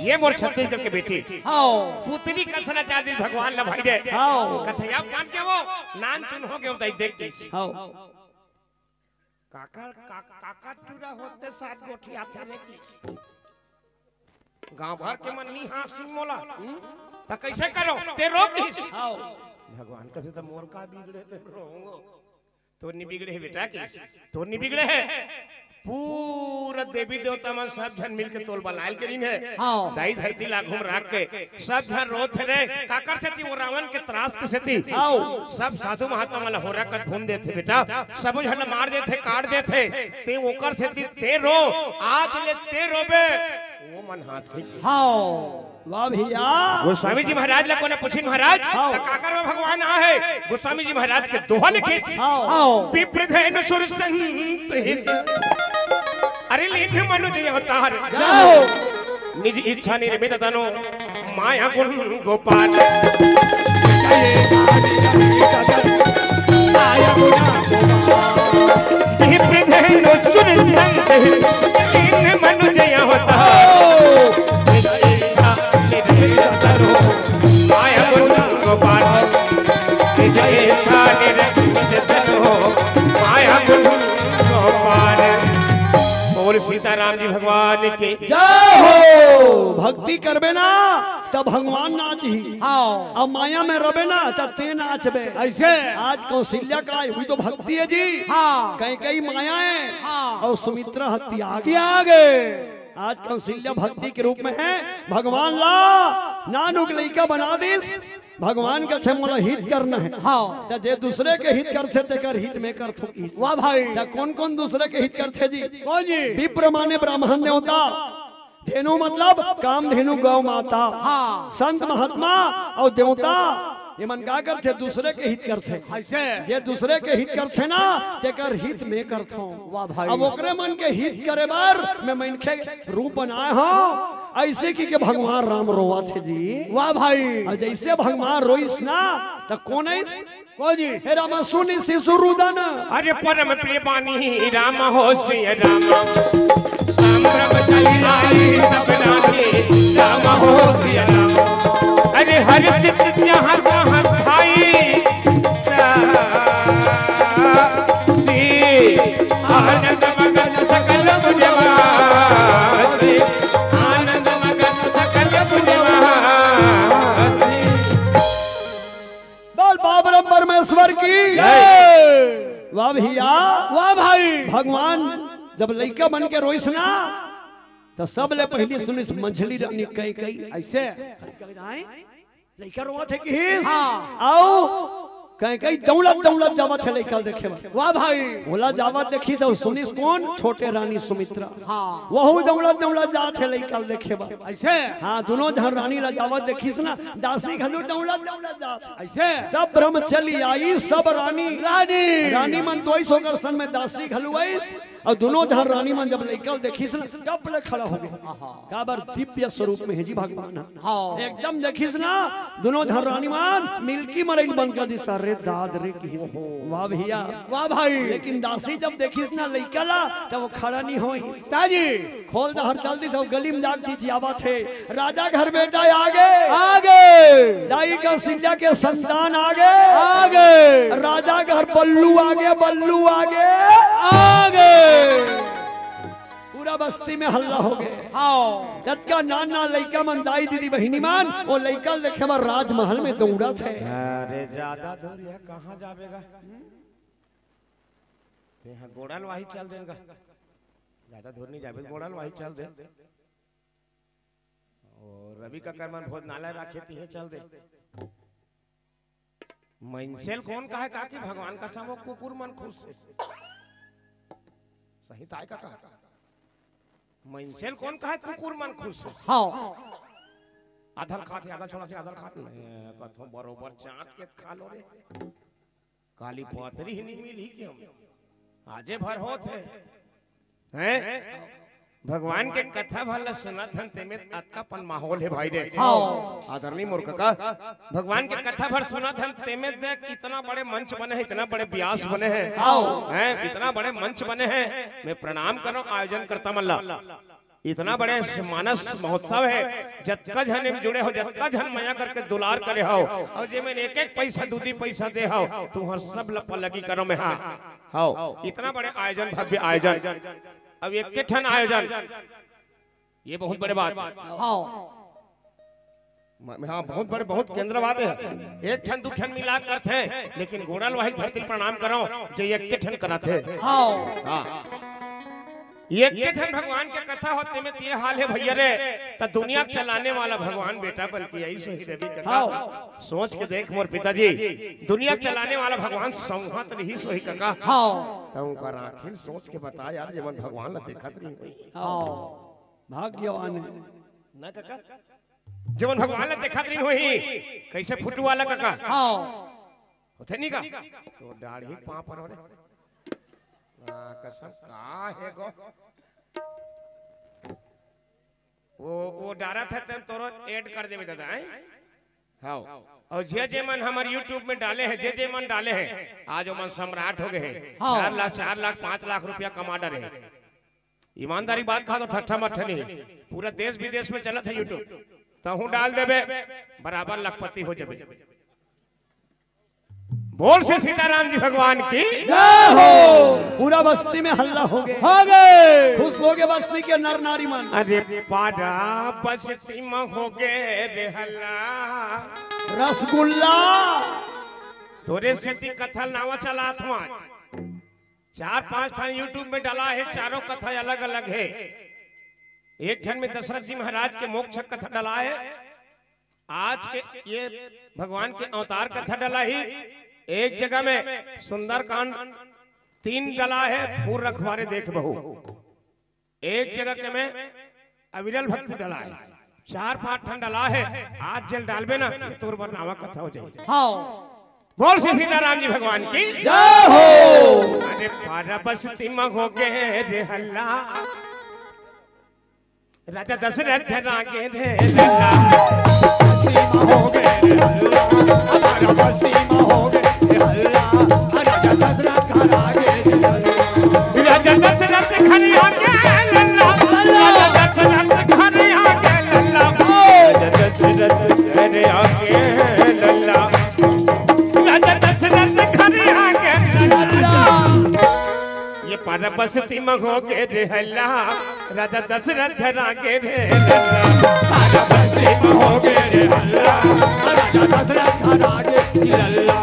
ये मोर छत्तीसगढ़ के बेटी। हाँ। पुतरी कस नचा दिस भगवान ल भाई रे। हाँ। कथे, "अब मान के वो नानचुन हो गे, दाई देख दिस।" हाँ। काकर, का-, काकर टूरा होते साठ गोठियाथे रे किस। गांव भर के मन नी हाँसिन मोला। हम्म? त कइसे करो? तें रो किस। हाँ। भगवान कथे, "त मोर का बिगड़े, तें रोवो।" तोर नी बिगड़े हे बेटा किस। तोर नी बिगड़े हे। पूरा देवी देवता मन सब झन मिल के तोल बलायल करिन हे। हाँ। दाई धरती ला घूम राख के सब झन रोत हे रे, काकर सेती? वो रावण के त्रास के सेती। हाँ। सब साधु महात्मा मन ला होरा कस भून देथे बेटा, सबो झन ला मार देथे, काट देथे। तें ओकर सेती तें रो, आज ले तें रोबे, वो मन हाँसही। हाँ। वाह भैया। गोस्वामी जी महाराज ला कोनो पूछिन महाराज, हाँ। त काकर म भगवान आहे? गोस्वामी जी महाराज के दोहा लिखे। हाँ। हाँ। विप्र धेनु सुर संत हित। अरे लीन्ह मनुज अवतार। जाओ। निज इच्छा निर्मित तनु माया गुण गोपाल। विप्र धेनु सुर संत हित। लीन्ह मनुज अवतार। निज इच्छा निर्मित तनु माया गुण गोपाल। निज इच्छा निर्मित तनु माया गुण गोपाल। बोल सीताराम जी भगवान के जय हो। भक्ति करबे ना, त भगवान नाचही। हाँ। अब माया में रबे ना, त तें नाचबे। अइसे? आज कौशल्या का हे, वही तो भक्ति हे जी। हाँ। कैकेयी माया हे। हाँ। अउ सुमित्रा ह त्याग। त्याग हे। आज कौशल्या भक्ति के रूप में हे। भगवान ला नानू के लइका बना दिस। भगवान कथे मोला हित करना हे। हाँ। त जे दूसरे के हित करथे, तेकर हित में करथों। वाह भाई। त कोन कोन दूसरे के हित करथे जी? कोन जी? विप्र माने ब्राह्मण देवता, धेनु मतलब कामधेनु गौ माता। हाँ। संत महात्मा अउ देवता, ये मन का करथे? दूसरे के हित करथे। अइसे? जे दूसरे के हित करथे ना, तेकर हित में करथों। वाह भाई। अब ओकरे मन के हित करे बर मैं मनखे रूप बनाए हों। अइसे कहिके भगवान राम रोवत हे जी। वाह भाई। अउ जइसे भगवान रोइस ना, त कोन आइस? कोन जी? हे राम सुनि सिसु रुदन। अरे परम प्रिय बानी राम हो सिय राम। संभ्रम चली आई सब नारी राम हो सिय राम। अरे हर चित जहाँ तहाँ छाई। आनंद मगन सकल गुणवासी। आनंद मगन सकल गुणवासी। बोल बाबरम परमेश्वर की जय। वाह भैया। वाह भाई। भगवान जब लइका बन के रोइस ना, त सबले पहिली सुनिस मंझली रानी कैकेयी। अइसे? लइका रोवत हे किहिस। हाँ। अउ कैकेयी दौड़त दौड़त जावत हे लइका ल देखे बर। वाह भाई। ओला जावत देखिस अउ सुनिस कोन? छोटे रानी सुमित्रा। हाँ। वहू दौड़त दौड़त जात हे लइका ल देखे बर। अइसे? हाँ, दूनों झन रानी ला जावत देखिस ना, दासी घलो दौड़त दौड़त जात हे। अइसे? सब ब्रह्म चली आई, सब रानी। रानी। रानी मन तो आइस ओकर संग में दासी घलो आइस, अउ दूनों झन रानी मन जब लइका ल देखिस ना, टप ले खड़ा हो गे। आहा। काबर दिव्य स्वरूप में हे जी भगवान ह। हाँ। एकदम देखिस ना, दूनों झन रानी मन मिलकी मरइल बन कर दिस, अरे दाद रे किहिस। वाह भैया। वाह भाई। लेकिन दासी जब देखिस ना लइका ला, त वो खड़ा नइ होइस। ताजी। खोल डहर चल दिस, अउ गली में जाके चिचियावत हे, राजा घर बेटा आगे। आगे। दाई कौशल्या के संतान आगे। आगे। राजा घर बल्लू आगे, बल्लू आगे। आगे। पूरा बस्ती में हल्ला हो गे। हाँ। जतका नान नान लइका मन, दाई दीदी बहिनी मन, वो लइका ल देखे बर राजमहल में दौड़त हे। अरे जादा दूर हे, कहाँ जाबे गा? तेहा गोड़लवाही चल देन गा। जादा दूर नइ जाबे, गोड़लवाही चल दे। अउ रवि कका मन भोजनालय राखे, तिहें चल दे। मइनसे ल कोन कहे का कि भगवान कसम वो कुकुर मन खुस हे। सही ताय कका। मइनसे ल कोन कहे कुकुर मन खुस हे। हाँ। आधा ल खाथे, आधा ल छोड़ाथे, आधा ल खाथे। ए, कथों बरोबर चाँट के खा लो रे। काली पतरी ही नइ मिलही कि हम आजे भर होत हे। हैं? भगवान के कथा भर ल सुनत हन, तेमे अतका पन माहौल हे भाई रे। हाँ। आदरणीय मोर कका, भगवान के कथा भर सुनत हन, तेमे देख इतना बड़े मंच बने हे, इतना बड़े व्यास बने हे। हाँ। हैं? इतना बड़े मंच बने हे। मैं प्रणाम करों आयोजन करता मन ला। इतना बड़े मानस महोत्सव हे, जतका झन एम जुड़े हो, जतका झन मया करके दुलार करे हो, अउ जेमन एक एक पैसा, दू दू पैसा दे हो, तुहर सब ल पलगी करों मैं। हाँ। हाँ। इतना बड़े आयोजन, भव्य आयोजन। अब एक के ठन आयोजन, ये बहुत बड़े बात। हाँ। म-, हाँ, बहुत बड़े, बहुत केंद्र बात हे। एक ठन, दू ठन मिला करथे, लेकिन गोड़लवाही धरती ल प्रणाम करों, जे एक के ठन करत हे। हाँ। हाँ। एक के ठन भगवान के कथा होथे में त ये हाल हे भैया रे, त दुनिया के चलाने वाला भगवान बेटा बन के आइस होही रवि कका। हाँ। सोच के देख मोर पिताजी, दुनिया के चलाने वाला भगवान संहत रहिस होही कका। हाँ। त उनकर आँखी ल सोच के बता यार, जेमन भगवान ला देखत रहिन होही। हाँ। भाग्यवान हे। ना कका? जेमन भगवान ला देखत रहिन होही, कइसे फुटू वाला कका? हाँ। होथे नहीं का? तो डाढ़ी पाँव पर हो रे। हाँ, कसम का हे गो? वो, वो डारत हे तेन तोरो add कर देबे दादा, हैं? हाँ। अउ जे जे मन हमर YouTube में डाले हे, जे जे मन डाले हे, आज ओमन सम्राट हो गे हे। हाँ। चार लाख, चार लाख, पाँच लाख रुपया कमा डरे हे। ईमानदारी बात कहा तो ठट्ठा मट्ठा नहीं। पूरा देश विदेश में चलत हे YouTube। तहूँ डाल देबे, बराबर लखपति हो जाबे। बोल श्री सीताराम जी भगवान की। जय हो। पूरा बस्ती में हल्ला हो गए। हो गए। खुश हो गए बस्ती के नर नारी मन। अरे पारा बस्ती में हो गए रे हल्ला। रसगुल्ला। तोरे सेती कथा नावा चलात हूँ आज। चार पांच ठन YouTube में डला है, चारों कथा अलग-अलग है। एक ठन में दशरथ जी महाराज के मोक्ष कथा डला है, आज के ये भगवान के अवतार कथा डला ही, एक जगह में सुंदरकांड तीन डला है, पूर रखवारे देख बहू। एक जगह के में अविरल भक्ति डला है, चार पांच ठन डला है। आज जेल डालबे ना, ये तोर बर नावा कथा हो जाए। हाँ। बोल श्री सीताराम जी भगवान की। जय हो। अरे पारा बस्ती में हो गए रे हल्ला, राजा दशरथ रागे रे लल्ला। बस्ती में हो गए रे हल्ला, हमारा बस्ती में हो गए रे हल्ला, राजा दशरथ रागे रे लल्ला। राजा दशरथ घर आगे लल्ला, राजा दशरथ घर आगे लल्ला, राजा दशरथ घर आगे लल्ला, राजा दशरथ घर आगे लल्ला। ये पारा बस्ती में हो गए रे हल्ला, राजा दशरथ रागे रे लल्ला। पारा बस्ती में हो गए रे हल्ला, राजा दशरथ रागे लल्ला।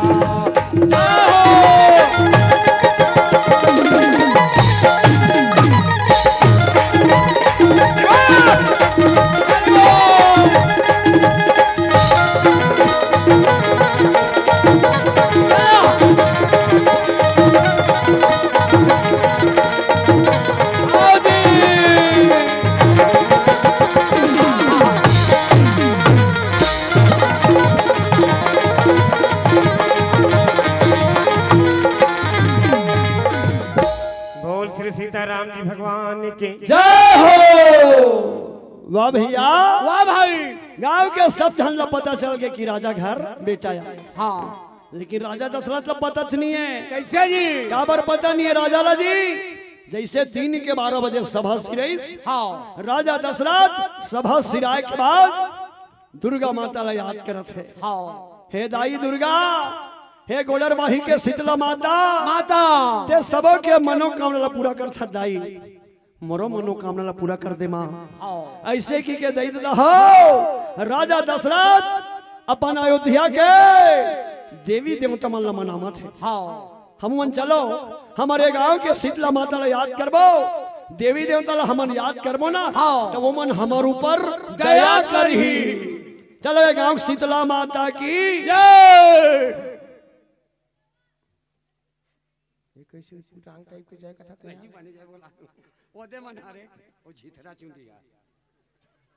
बोल श्री सीताराम जी भगवान की। जय हो। वाह भैया। वाह भाई। गांव के सब झन ला पता चल गया कि राजा घर बेटा आय। हाँ। लेकिन राजा दशरथ ला पता च नहीं है। कैसे जी? काबर पता नहीं है राजा ला जी? जैसे दिन के बारह बजे सभा सिराइस। हाँ। राजा दशरथ सभा सिराए के बाद दुर्गा माता ला याद करत हे। हाँ। हे दाई दुर्गा, हे गोड़रबाही के शीतला माता, माता। ते सबो के मनोकामना ला पूरा करथस दाई, मोरो मनोकामना ला पूरा कर दे माँ। हाँ। ऐसे कहिके दई ददा हो, राजा दशरथ अपन अयोध्या के देवी देवता मन ला मनावत हे। हाँ। हम मन चलो, हमरे गांव के शीतला माता ला याद करबो, देवी देवता ला हमन याद करबो ना, हाँ। त वो मन हमर ऊपर दया करही। चलो, ये गांव शीतला माता की जय। ये कैसे उटपुटांग टाइप के जाय कथा ते? नहीं, बने जाय बोला। वो दे मन हरे, वो झिथरा चुंदिया।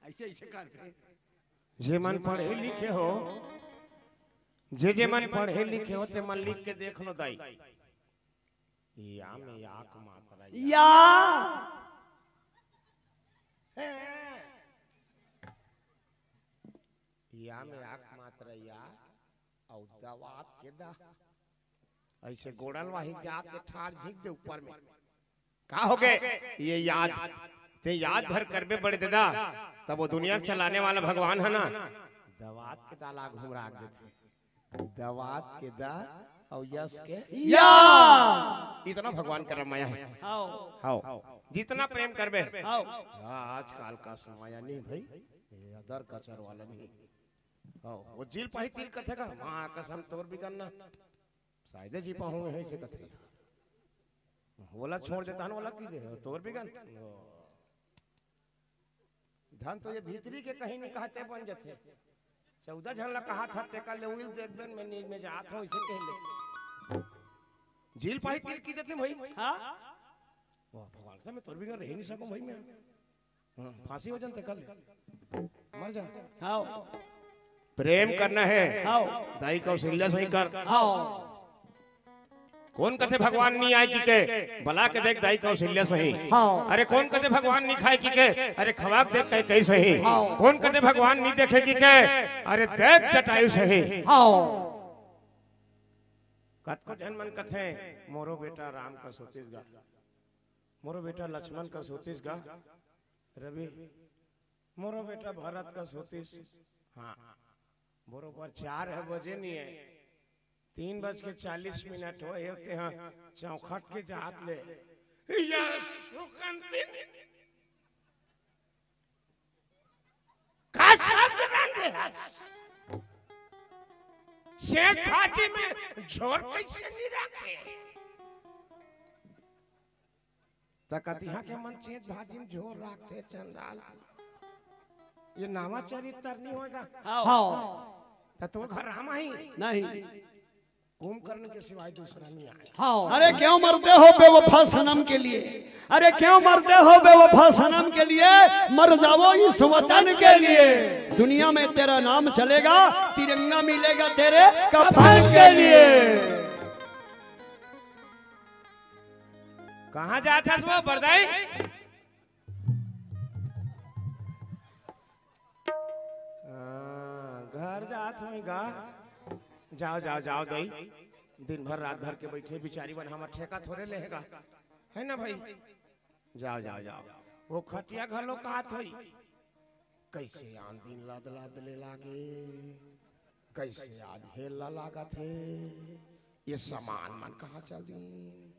ऐसे, ऐसे करते। जे मन पढ़े लिखे हो, जे जे मन पढ़े लिखे हो, ते मन लिख के देख लो दाई। या में याक मात्रा या। या। या में याक मात्रा या, अउ दवात के दा। ऐसे गोड़ल वाही जात के ठाड़ झिक दे ऊपर में। का हो गए? ये याद, ते याद भर करबे बड़े ददा, तब वो दुनिया के चलाने वाला भगवान है ना, दवात के दाला घुमरा देथे। दवात के दा अउ यस के या। इतना भगवान कर माया है। हाओ। हाओ। जितना प्रेम करबे। हाओ। हाँ, आजकल का समय नहीं भाई, ये अदर कचर वाला नहीं। हाओ, वो जिल पाही तिल कथे का, माँ कसम तोर बिगन ना। शायदे जी पाहूँ है इसे कथे। ओला छोड़ देता हन, ओला की दे, तोर बिगन। धन तो ये भीतरी के कहीं नहीं कहते बन जथे। चौदह झन ला कहा था, तेका ले उइल देखबेन, मैं नींद में जात हूँ, इसे कह ले। जिल पाही तिल की देथे भाई। हाँ? वाह, भगवान से मैं तोर बिगन रह नहीं सकूं भाई मैं। हाँ, फांसी हो जान तेका ले। मर जा। हाओ। प्रेम करना है। हाओ। दाई कौशल्या सही कर। हाओ। कोन कथे भगवान नी आय किके, बला के देख दाई कौशल्या सही। हाँ। अरे कोन कथे भगवान नी खाय किके, अरे खवा के देख कैकई सही। हाँ। कोन कथे भगवान नी देखे किके, अरे देख जटायु सही। हाँ। कतको झन मन कथे, मोरो बेटा राम कस होतिस गा, मोरो बेटा लक्ष्मण कस होतिस गा, रवि, मोरो बेटा भरत कस होतिस। हाँ, बरोबर चार ह बजे नहीं है, तीन बज के चालीस मिनट होए हे, तेहा चौखट के जात ले। या सुकंतिन। का शब्द रांधे हस? सेज भाजी में झोर कइसे नइ राखे? त कतिहा के मन सेज भाजी में झोर राखथे चंडाल। ये नावा चरित्र नइ होय गा। हाँ। त तोर घर राम आही। नहीं। कुंभकर्ण के सिवाय दूसरा नइ आय। हाँ। अरे क्यों मरते हो बेवफा सनम के लिए, अरे क्यों मरते हो बेवफा सनम के लिए, मर जाओ इस वतन के लिए। दुनिया में तेरा नाम चलेगा, तिरंगा मिलेगा तेरे कफन के लिए। कहाँ जात हस वो बरदाई? हाँ, घर जात होही गा। जाव, जाव, जाव दई। दिन भर रात भर के बइठे बिचारी मन हमर ठेका थोरे लेहे गा, हे ना भई? जाव, जाव, जाव। वो खटिया घलो काहत होही, कइसे आन दिन लद लद ले लागे, कइसे आज हेला लागत हे, ये समान मन कहाँ चल दिन?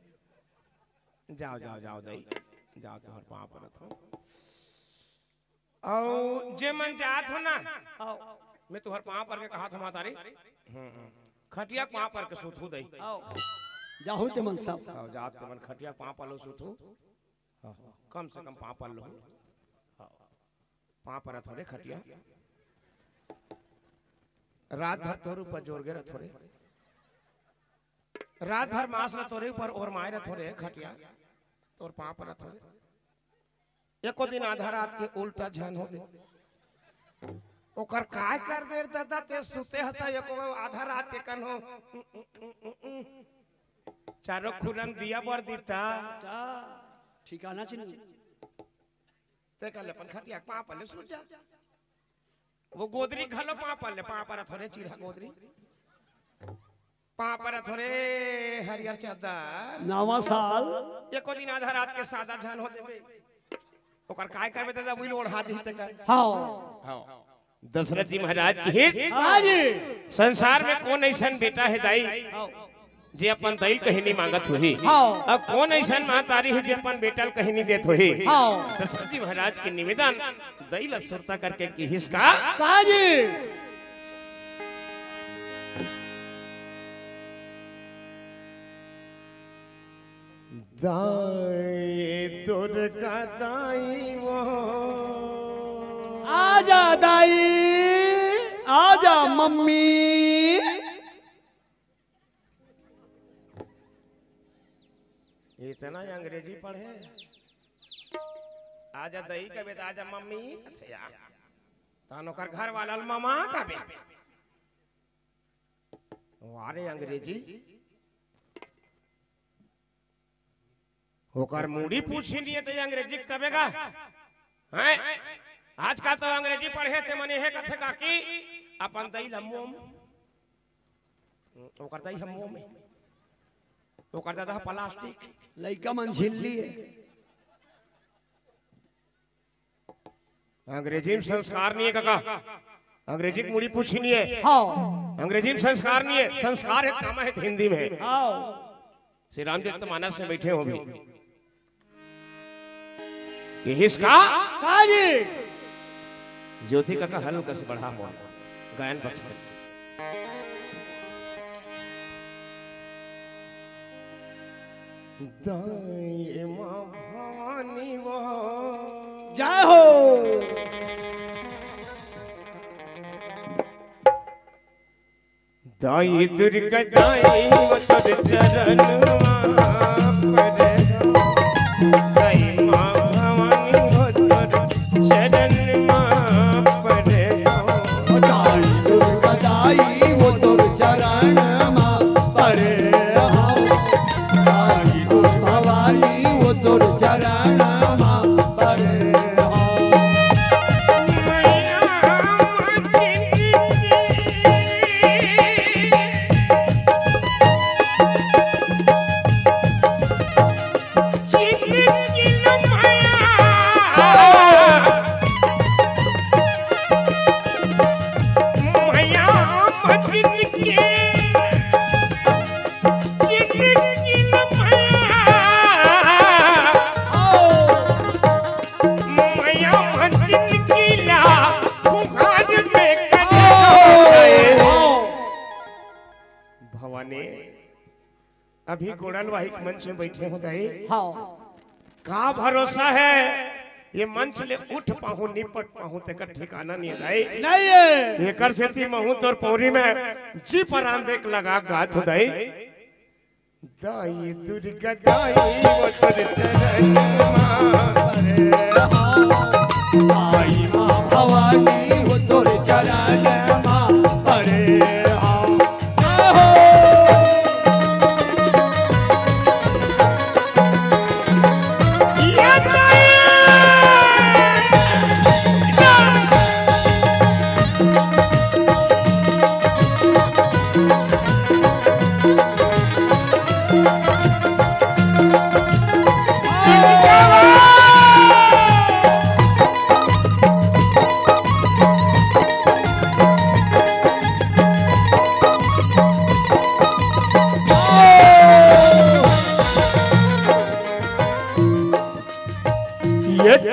जाव, जाव, जाव दई, जाव, तुँहर पाँव परत हों। अउ जे मन जात हो ना, आओ। मैं तुँहर पाँव पर के कहत हों महतारी, हम्म, हम्म। खटिया के पाँव पर के सुतहू दई। आओ। जाहू ते मन सब। आओ, जात ते मन खटिया के पाँव पर लो सुतहू। हाँ, कम से कम पाँव पर लो। हाँ। पाँव परत हों रे खटिया। रात भर तोर ऊपर जोर गे रथों रे। रात भर मास रथों रे ऊपर ओरमाए रथों रे खटिया। तोर पाँव परत हों रे। एको दिन आधा रात के उल्टा झन हो दे। ओकर काय करबे रे ददा, ते सुते हस त एको आधा रात के कन हो। चारों खुरन दिया बर दिता। का ठिकाना च नहीं। ते कहले अपन खटिया के पाँव पर ले सुत जा। वो गोदरी घलो पाँव पर ले, पाँव परत हों रे चिरहा गोदरी। पाँव परत हों रे हरियर चद्दर। नवा साल। एको दिन आधा रात के सादा झन हो देबे। ओकर काय करबे ददा, उही ल ओढ़ा दिही ते का। हाँ। हाँ। दशरथ जी महाराज की। हाँ जी। संसार में कोन अइसन बेटा हे दाई, हाँ। जे अपन दई ल कहीं नइ मांगत होही। हाँ। अउ कोन अइसन महतारी हे जे अपन बेटा ल कहीं नइ देत होही। हाँ। दशरथ जी महाराज के निवेदन, दई ल सुरता करके किहिस का? का जी? दाई दुर्गा दाई वो। आजा दाई, आजा मम्मी। इतना अंग्रेजी पढ़े, आजा दई कबे त आजा मम्मी, अच्छा यार। तहन ओकर घर वाला ल ममा कबे। वाह रे अंग्रेजी। ओकर मुड़ी पूछी नइ हे त अंग्रेजी कबे गा? हैं? आजकल तो अंग्रेजी पढ़े ते मन एहे कथे का कि अपन दई ल मोम। ओकर दई ह मोम हे। ओकर ददा ह प्लास्टिक। लइका मन झिल्ली हे। अंग्रेजी में संस्कार नइ हे कका। अंग्रेजी के मुड़ी पूछी नइ हे। हाँ। अंग्रेजी में संस्कार नइ हे, संस्कार हे त कामा हे त हिंदी में हे। हाँ। श्री रामचरित मानस में बइठे हों अभी। किहिस का? का जी? ज्योति कका हल्का से बढ़ा मोर गायन पक्ष में। दाई माँ भवानी वो। जय हो। दाई दुर्गा दाई वो तोर चरण मा परे। दाई माँ भवानी वो तोर चरण मा परे। दाई दुर्गा दाई वो तोर चरण मा परे हो। दाई दुर्गा भवानी वो तोर चरण मा परे हो। अभी गोड़ल वाही के मंच में बैठे हो दाई। हाँ। का भरोसा है ये मंच ले उठ पाहूं, निपट पाहूं, तेकर ठिकाना नहीं है दाई। नहीं है। एकर सेती महूं तोर पौरी में जी परान देख लगा गात हो दाई। दाई दुर्गा दाई वो तोर चरण मा। अरे हाँ। आई माँ भवानी वो तोर चरण मा। अरे हाँ।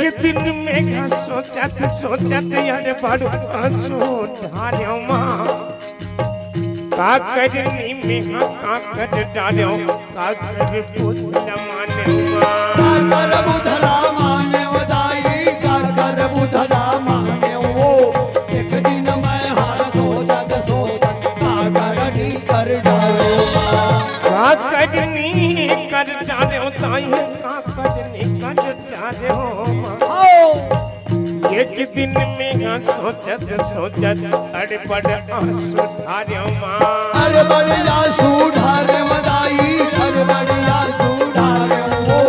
एक दिन में सोचत सोचत यार बड़ आंसू ढारेव माँ। का करनी में हाँ का कर डारेव, का कर बुधला माने माँ। का कर बुधला माने वो दाई, का कर बुधला माने वो। एक दिन मैं हाँ सोचत सोचत का करनी कर डारेव माँ। का करनी कर डारेव ताई, का करनी कर डारेव माँ। एक दिन में हाँ सोचत सोचत अड़बड़ आंसू ढारेव माँ। अड़बड़ आंसू ढारेव दाई, अड़बड़ आंसू ढारेव वो।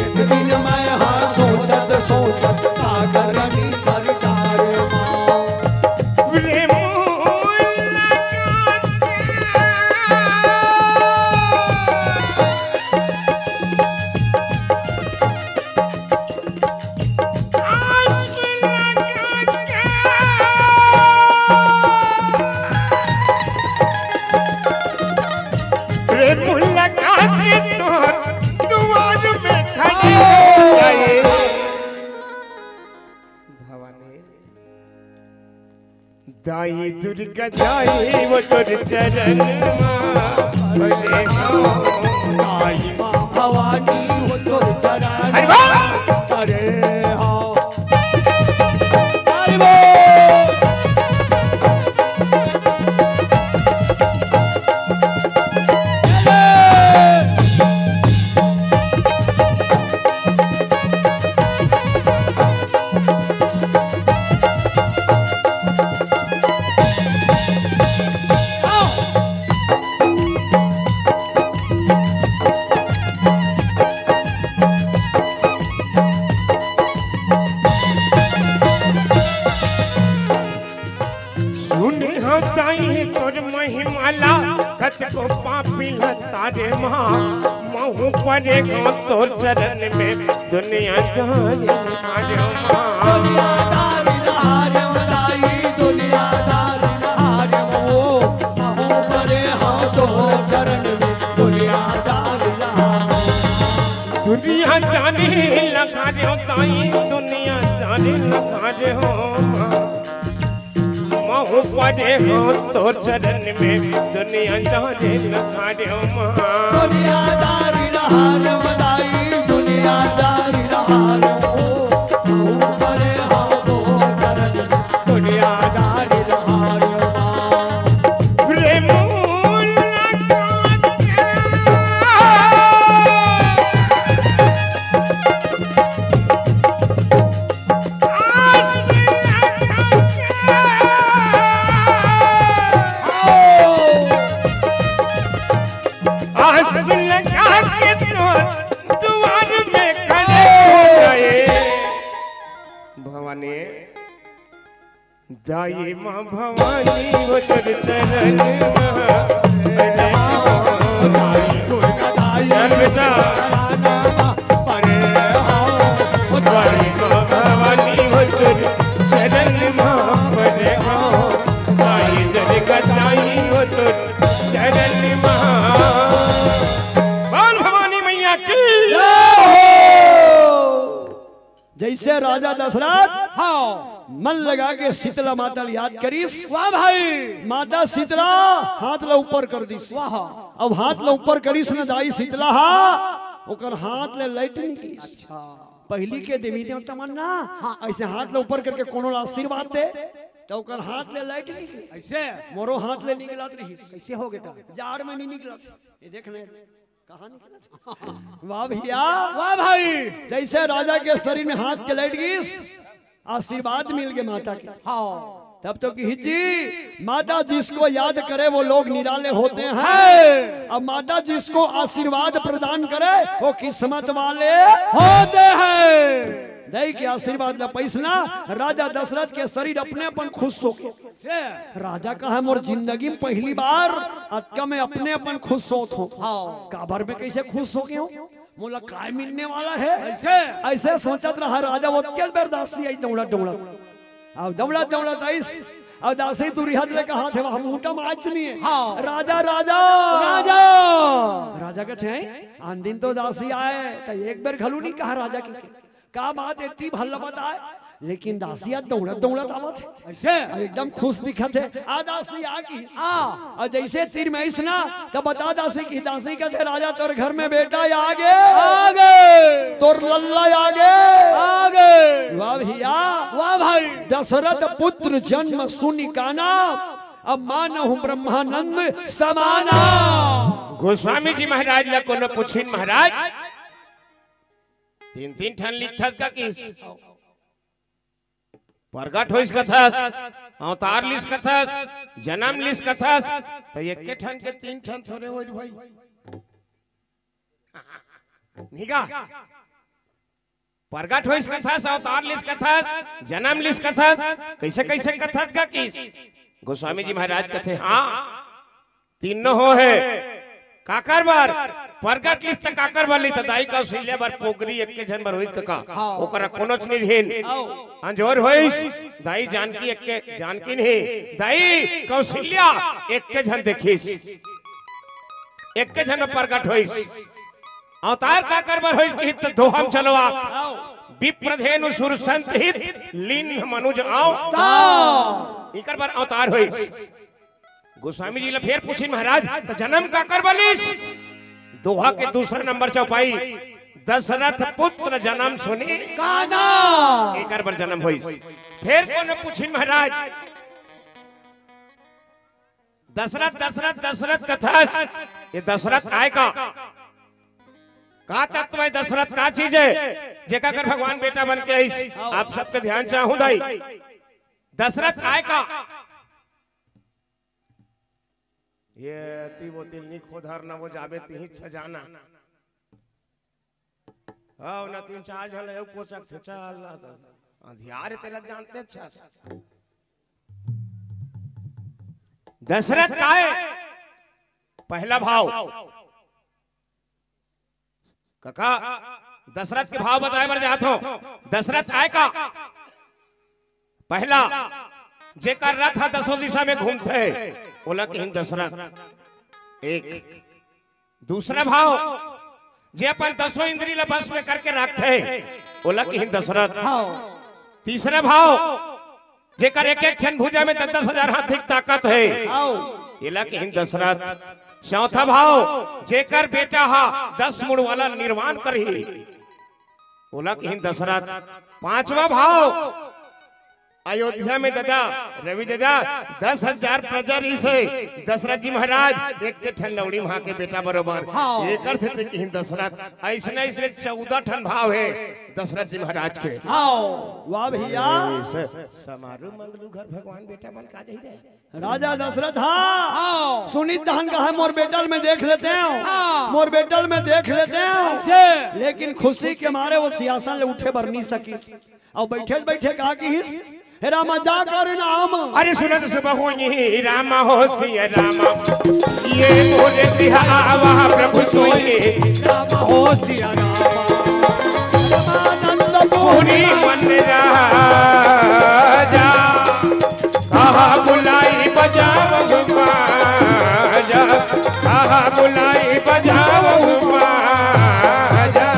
एक दिन मैं हाँ सोचत सोचत का करनी कर डारेव माँ। प्रेम प्रेम लगा के तोर दुआर में खड़े हो गए। भवानी। दाई दुर्गा दाई वो तोर चरण मा। अरे हाँ। आई माँ भवानी वो तोर चरण। अरे वाह। अरे हाँ। अरे वाह। सुने हो दाई तोर महिमा ला, कतको पापी ला तारे माँ। महूँ परे हो तोर चरण में दुनिया दारी हारे माँ। दुनिया दारी हारे दाई, दुनिया दारी हारे वो। महूँ परे हो तोर चरण में दुनिया दारी हारे। दुनिया दारी लगा दे हो दाई, दुनिया दारी लगा दे हो माँ। महूँ परे हो तोर चरण में दुनिया दारी लगा दे हो माँ। दुनिया दारी लहार मदाई, दुनिया दारी लहार हो। महूँ परे हो तोर चरण में दुनिया दारी लहार माँ। प्रेम लगा के आस लगा के तोर दुआर में खड़े हो गए। भवानी, दाई माँ भवानी वो तोर चरण मा। चल बेटा। अरे हाँ, दाई माँ भवानी वो तोर चरण मा परे हो। दाई दुर्गा दाई वो तोर चरण मा। बोल भवानी मैया की। जय हो। जैसे राजा दशरथ हाँ। मन लगा के शीतला माता ल याद करिस। वाह भाई। माता शीतला हाथ ला ऊपर कर दिस। वाह। अब हाथ ल ऊपर करिस न दाई शीतला हा, ओकर हाथ ले लाइट निकलिस। अच्छा। पहिली के देवी देवता मन ना, हाँ। अइसे हाथ ल ऊपर करके कोनो ला आशीर्वाद दे, त ओकर हाथ ले लाइट निकले। अइसे? मोरो हाथ ले निकलत रहिस। कइसे हो गे त? जाड़ में नइ निकलत। ये देख न, कहाँ निकलत? वाह भइया। वाह भाई। जइसे राजा के शरीर में हाथ के लाइट गिस, आशीर्वाद मिल गे माता के। हाँ। तब तो कहिस जी, माता जिसको याद करे वो लोग निराले होते हैं। है। अब माता जिसको आशीर्वाद प्रदान करे वो किस्मत वाले होते हैं। दाई के आशीर्वाद ला पइस ना, राजा दशरथ के शरीर अपने अपन खुश हो गे। से? राजा कहा, मोर जिंदगी में पहिली बार अतका मैं अपने अपन खुश होत हों। हाँ। काबर मैं कइसे खुश हो गे हों? मोला काय मिलने वाला हे? अइसे? अइसे सोचत रहा राजा, ओतके बेर दासी आइस दउड़त दउड़त। अब दउड़त दउड़त आइस, अब दासी दूरिहा ले कहत हे, "वहाँ मुहूर्त में आज नहीं है।" हाँ। "राजा, राजा।" राजा। राजा कथे, "हैं? आन दिन तो दासी आय, त एक बेर घलो नइ कहा राजा के।" का बात हे, एतकी भला बताय, लेकिन दासी आज दउड़त दउड़त आवत हे। अइसे? अउ एकदम खुश दिखत हे। आ दासी आ गिस। हाँ। अउ जइसे तीर में आइस ना, त बता दासी कहिस, दासी कथे, "राजा तोर घर में बेटा आ गे। आ गे। तोर लल्ला आ गे। आ गे।" वाह भइया। वाह भाई। दशरथ पुत्र जन्म सुनि काना, अब मानहु ब्रह्मानंद समाना। गोस्वामी जी महाराज ला कोनो पुछिन महाराज, तीन तीन ठन लिखथस का कहिस? परगट होइस कथस, अवतार लिस कथस, जनम लिस कथस, त एके ठन के तीन ठन थोरे होइस भाई। निगा, परगट होइस कथस, अवतार लिस कथस, जनम लिस कथस, कइसे कइसे कथस का कहिस? गोस्वामी जी महाराज कथे, हाँ, तीनों हो हे। काकर बर? परगट लिस त काकर बर लिस? त दाई कौशल्या बर पोगरी एके झन बर होइस कका। हाँ। ओकरा कोनोच नइ रिहिस। हाँ। अंजोर होइस, दाई जानकी एके, जानकी नहीं, दाई कौशल्या एके झन देखिस। एके झन परगट होइस। अवतार काकर बर होइस कहिस त दोहा म चलो आप। हाँ। विप्रधेनु सुर संत हित लीन मनुज अवतार। इकर बर अवतार होइस। गोस्वामी जी ला फेर पूछिन महाराज, त जनम काकर बर लिस? दोहा के दूसरा नंबर चौपाई, दशरथ पुत्र जनम सुनि काना। एकर बर जनम होइस। फेर कोनो पूछिन महाराज, दशरथ, दशरथ, दशरथ कथस, ये दशरथ आय का? का तत्व हे दशरथ, का चीज हे? जेकर कर भगवान बेटा बन के आइस, आप सबके ध्यान चाहूं दाई। दशरथ आय का? ये अति वो तिल नी खोधर न वो जाबे तिही छजाना। हव न तीन चार झन अउ कोचक थे, चल ना तो। अंधियार हे तेला जानते अच्छा से। दशरथ काय? पहला भाव। कका, दशरथ के भाव बताय बर जात हों। दशरथ आय का? पहला, जेकर रथ ह दसों दिशा में घूमथे, ओला कहिन दशरथ। एक। दूसरा भाव, जे अपन दसों इंद्री ला बस में करके रखथे, ओला कहिन दशरथ। हाँ। तीसरा भाव, जेकर एक एक ठन भुजा में दस दस हजार हाथी के ताकत हे, हाँ। एला कहिन दशरथ। चौथा भाव, जेकर बेटा हा दस मुड़ वाला निर्वाण करही, ओला कहिन दशरथ। पांचवा भाव, अयोध्या में ददा, रवि ददा, दस हजार प्रजा रहिस हे। दशरथ जी महाराज एक के ठन लौड़ी वहां के बेटा बरोबर। हाँ। एकर सेती कहिन दशरथ। अइसने अइसने चौदह ठन भाव हे दशरथ जी महाराज के। हाँ। वाह भैया। ए, स-, समारोह मंगलू घर भगवान बेटा बन का जाही रे। राजा दशरथ हा। हाँ। सुनित दहन कहा, "मोर बेटा ल मैं देख लेते हूँ। हाँ। मोर बेटा ल मैं देख लेते हूँ।" अच्छा। लेकिन खुशी के मारे वो सिंहासन ले उठे बर नहीं सकी। अउ बइठे बइठे का किहिस, "हे रामा जाकर नाम।" अरे सुनत सुबह होई राम हो सिया राम, ये बोले बिहावा प्रभु सोई। राम हो सिया राम। आनंद पूरी मन राजा, कहा बुलाई बजावहु बाजा, कहा बुलाई बजावहु बाजा।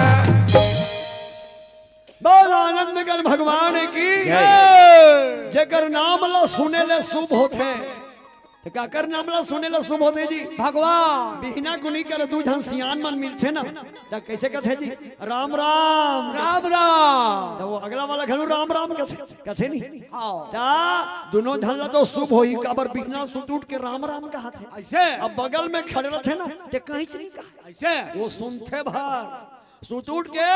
बोल आनंद गण भगवान की। जय। जेकर नाम ला सुने ले शुभ होथे, त काकर नाम ला सुने ला शुभ होथे जी? भगवान। बिहना कुनी कर दू झन सियान मन मिलथे ना, त कइसे कथे जी? राम राम। राम राम। त वो अगला वाला घलो राम राम कथे, कथे नहीं? हाँ। त दुनों झन ला तो शुभ होही, काबर बिहना सुत उठ के राम राम कहाथे। अइसे? अब बगल में खड़े रथे ना, ते कहीं नहीं कहा। अइसे? वो सुनथे भर। सुत उठ के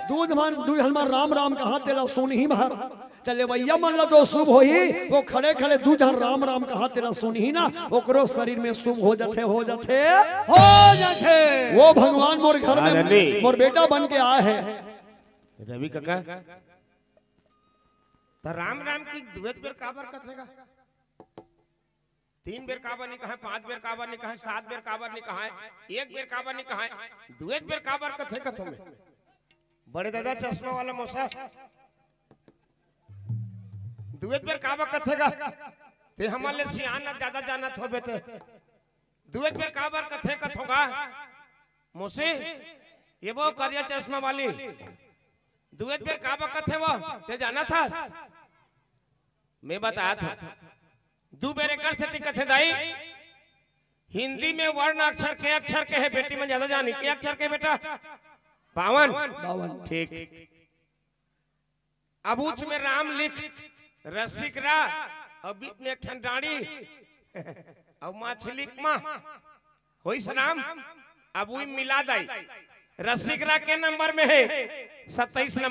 दू झन, दू झन मन राम राम कहा, तेला सुनही भर। त लेवइया मन ला तो शुभ होही, वो खड़े खड़े दू झन राम राम कहा, तेला सुनही ना, ओकरो शरीर में शुभ हो जाथे, हो जाथे। हो जाथे। वो भगवान मोर घर में राजनी। मोर बेटा बन के आए हे। रवि काका, त राम राम के दुएच बेर काबर कथे गा? तीन बेर काबर नहीं कहे, पांच बेर काबर नहीं कहे, सात बेर काबर नहीं कहे, एक बेर काबर नहीं कहे, दुएच बेर काबर कथे कथों में? बड़े दादा चश्मा वाला मौसा, दुएच बेर काबर कथे गा? ते हमन ले सियान ना ज्यादा जानत होबे ते। दुएच बेर काबर कथे कथों गा? मौसी, ये वो करिया चश्मा वाली, दुएच बेर काबर कथे वो, ते जानत हस? मैं बतात हूँ। दू बेर एकर सेती कथे दाई, हिंदी में वर्ण अक्षर के अक्षर के हे, बेटी मन ज्यादा जानी, के अक्षर के बेटा? बावन। बावन। ठीक। अब उच में राम लिख, रसिक रा, अउ बीच में एक ठन डांड़ी, अउ माछ लिख मा, होइस राम। अब उही मिला दाई, रसिक रा के नंबर में हे? सत्ताईस नंबर।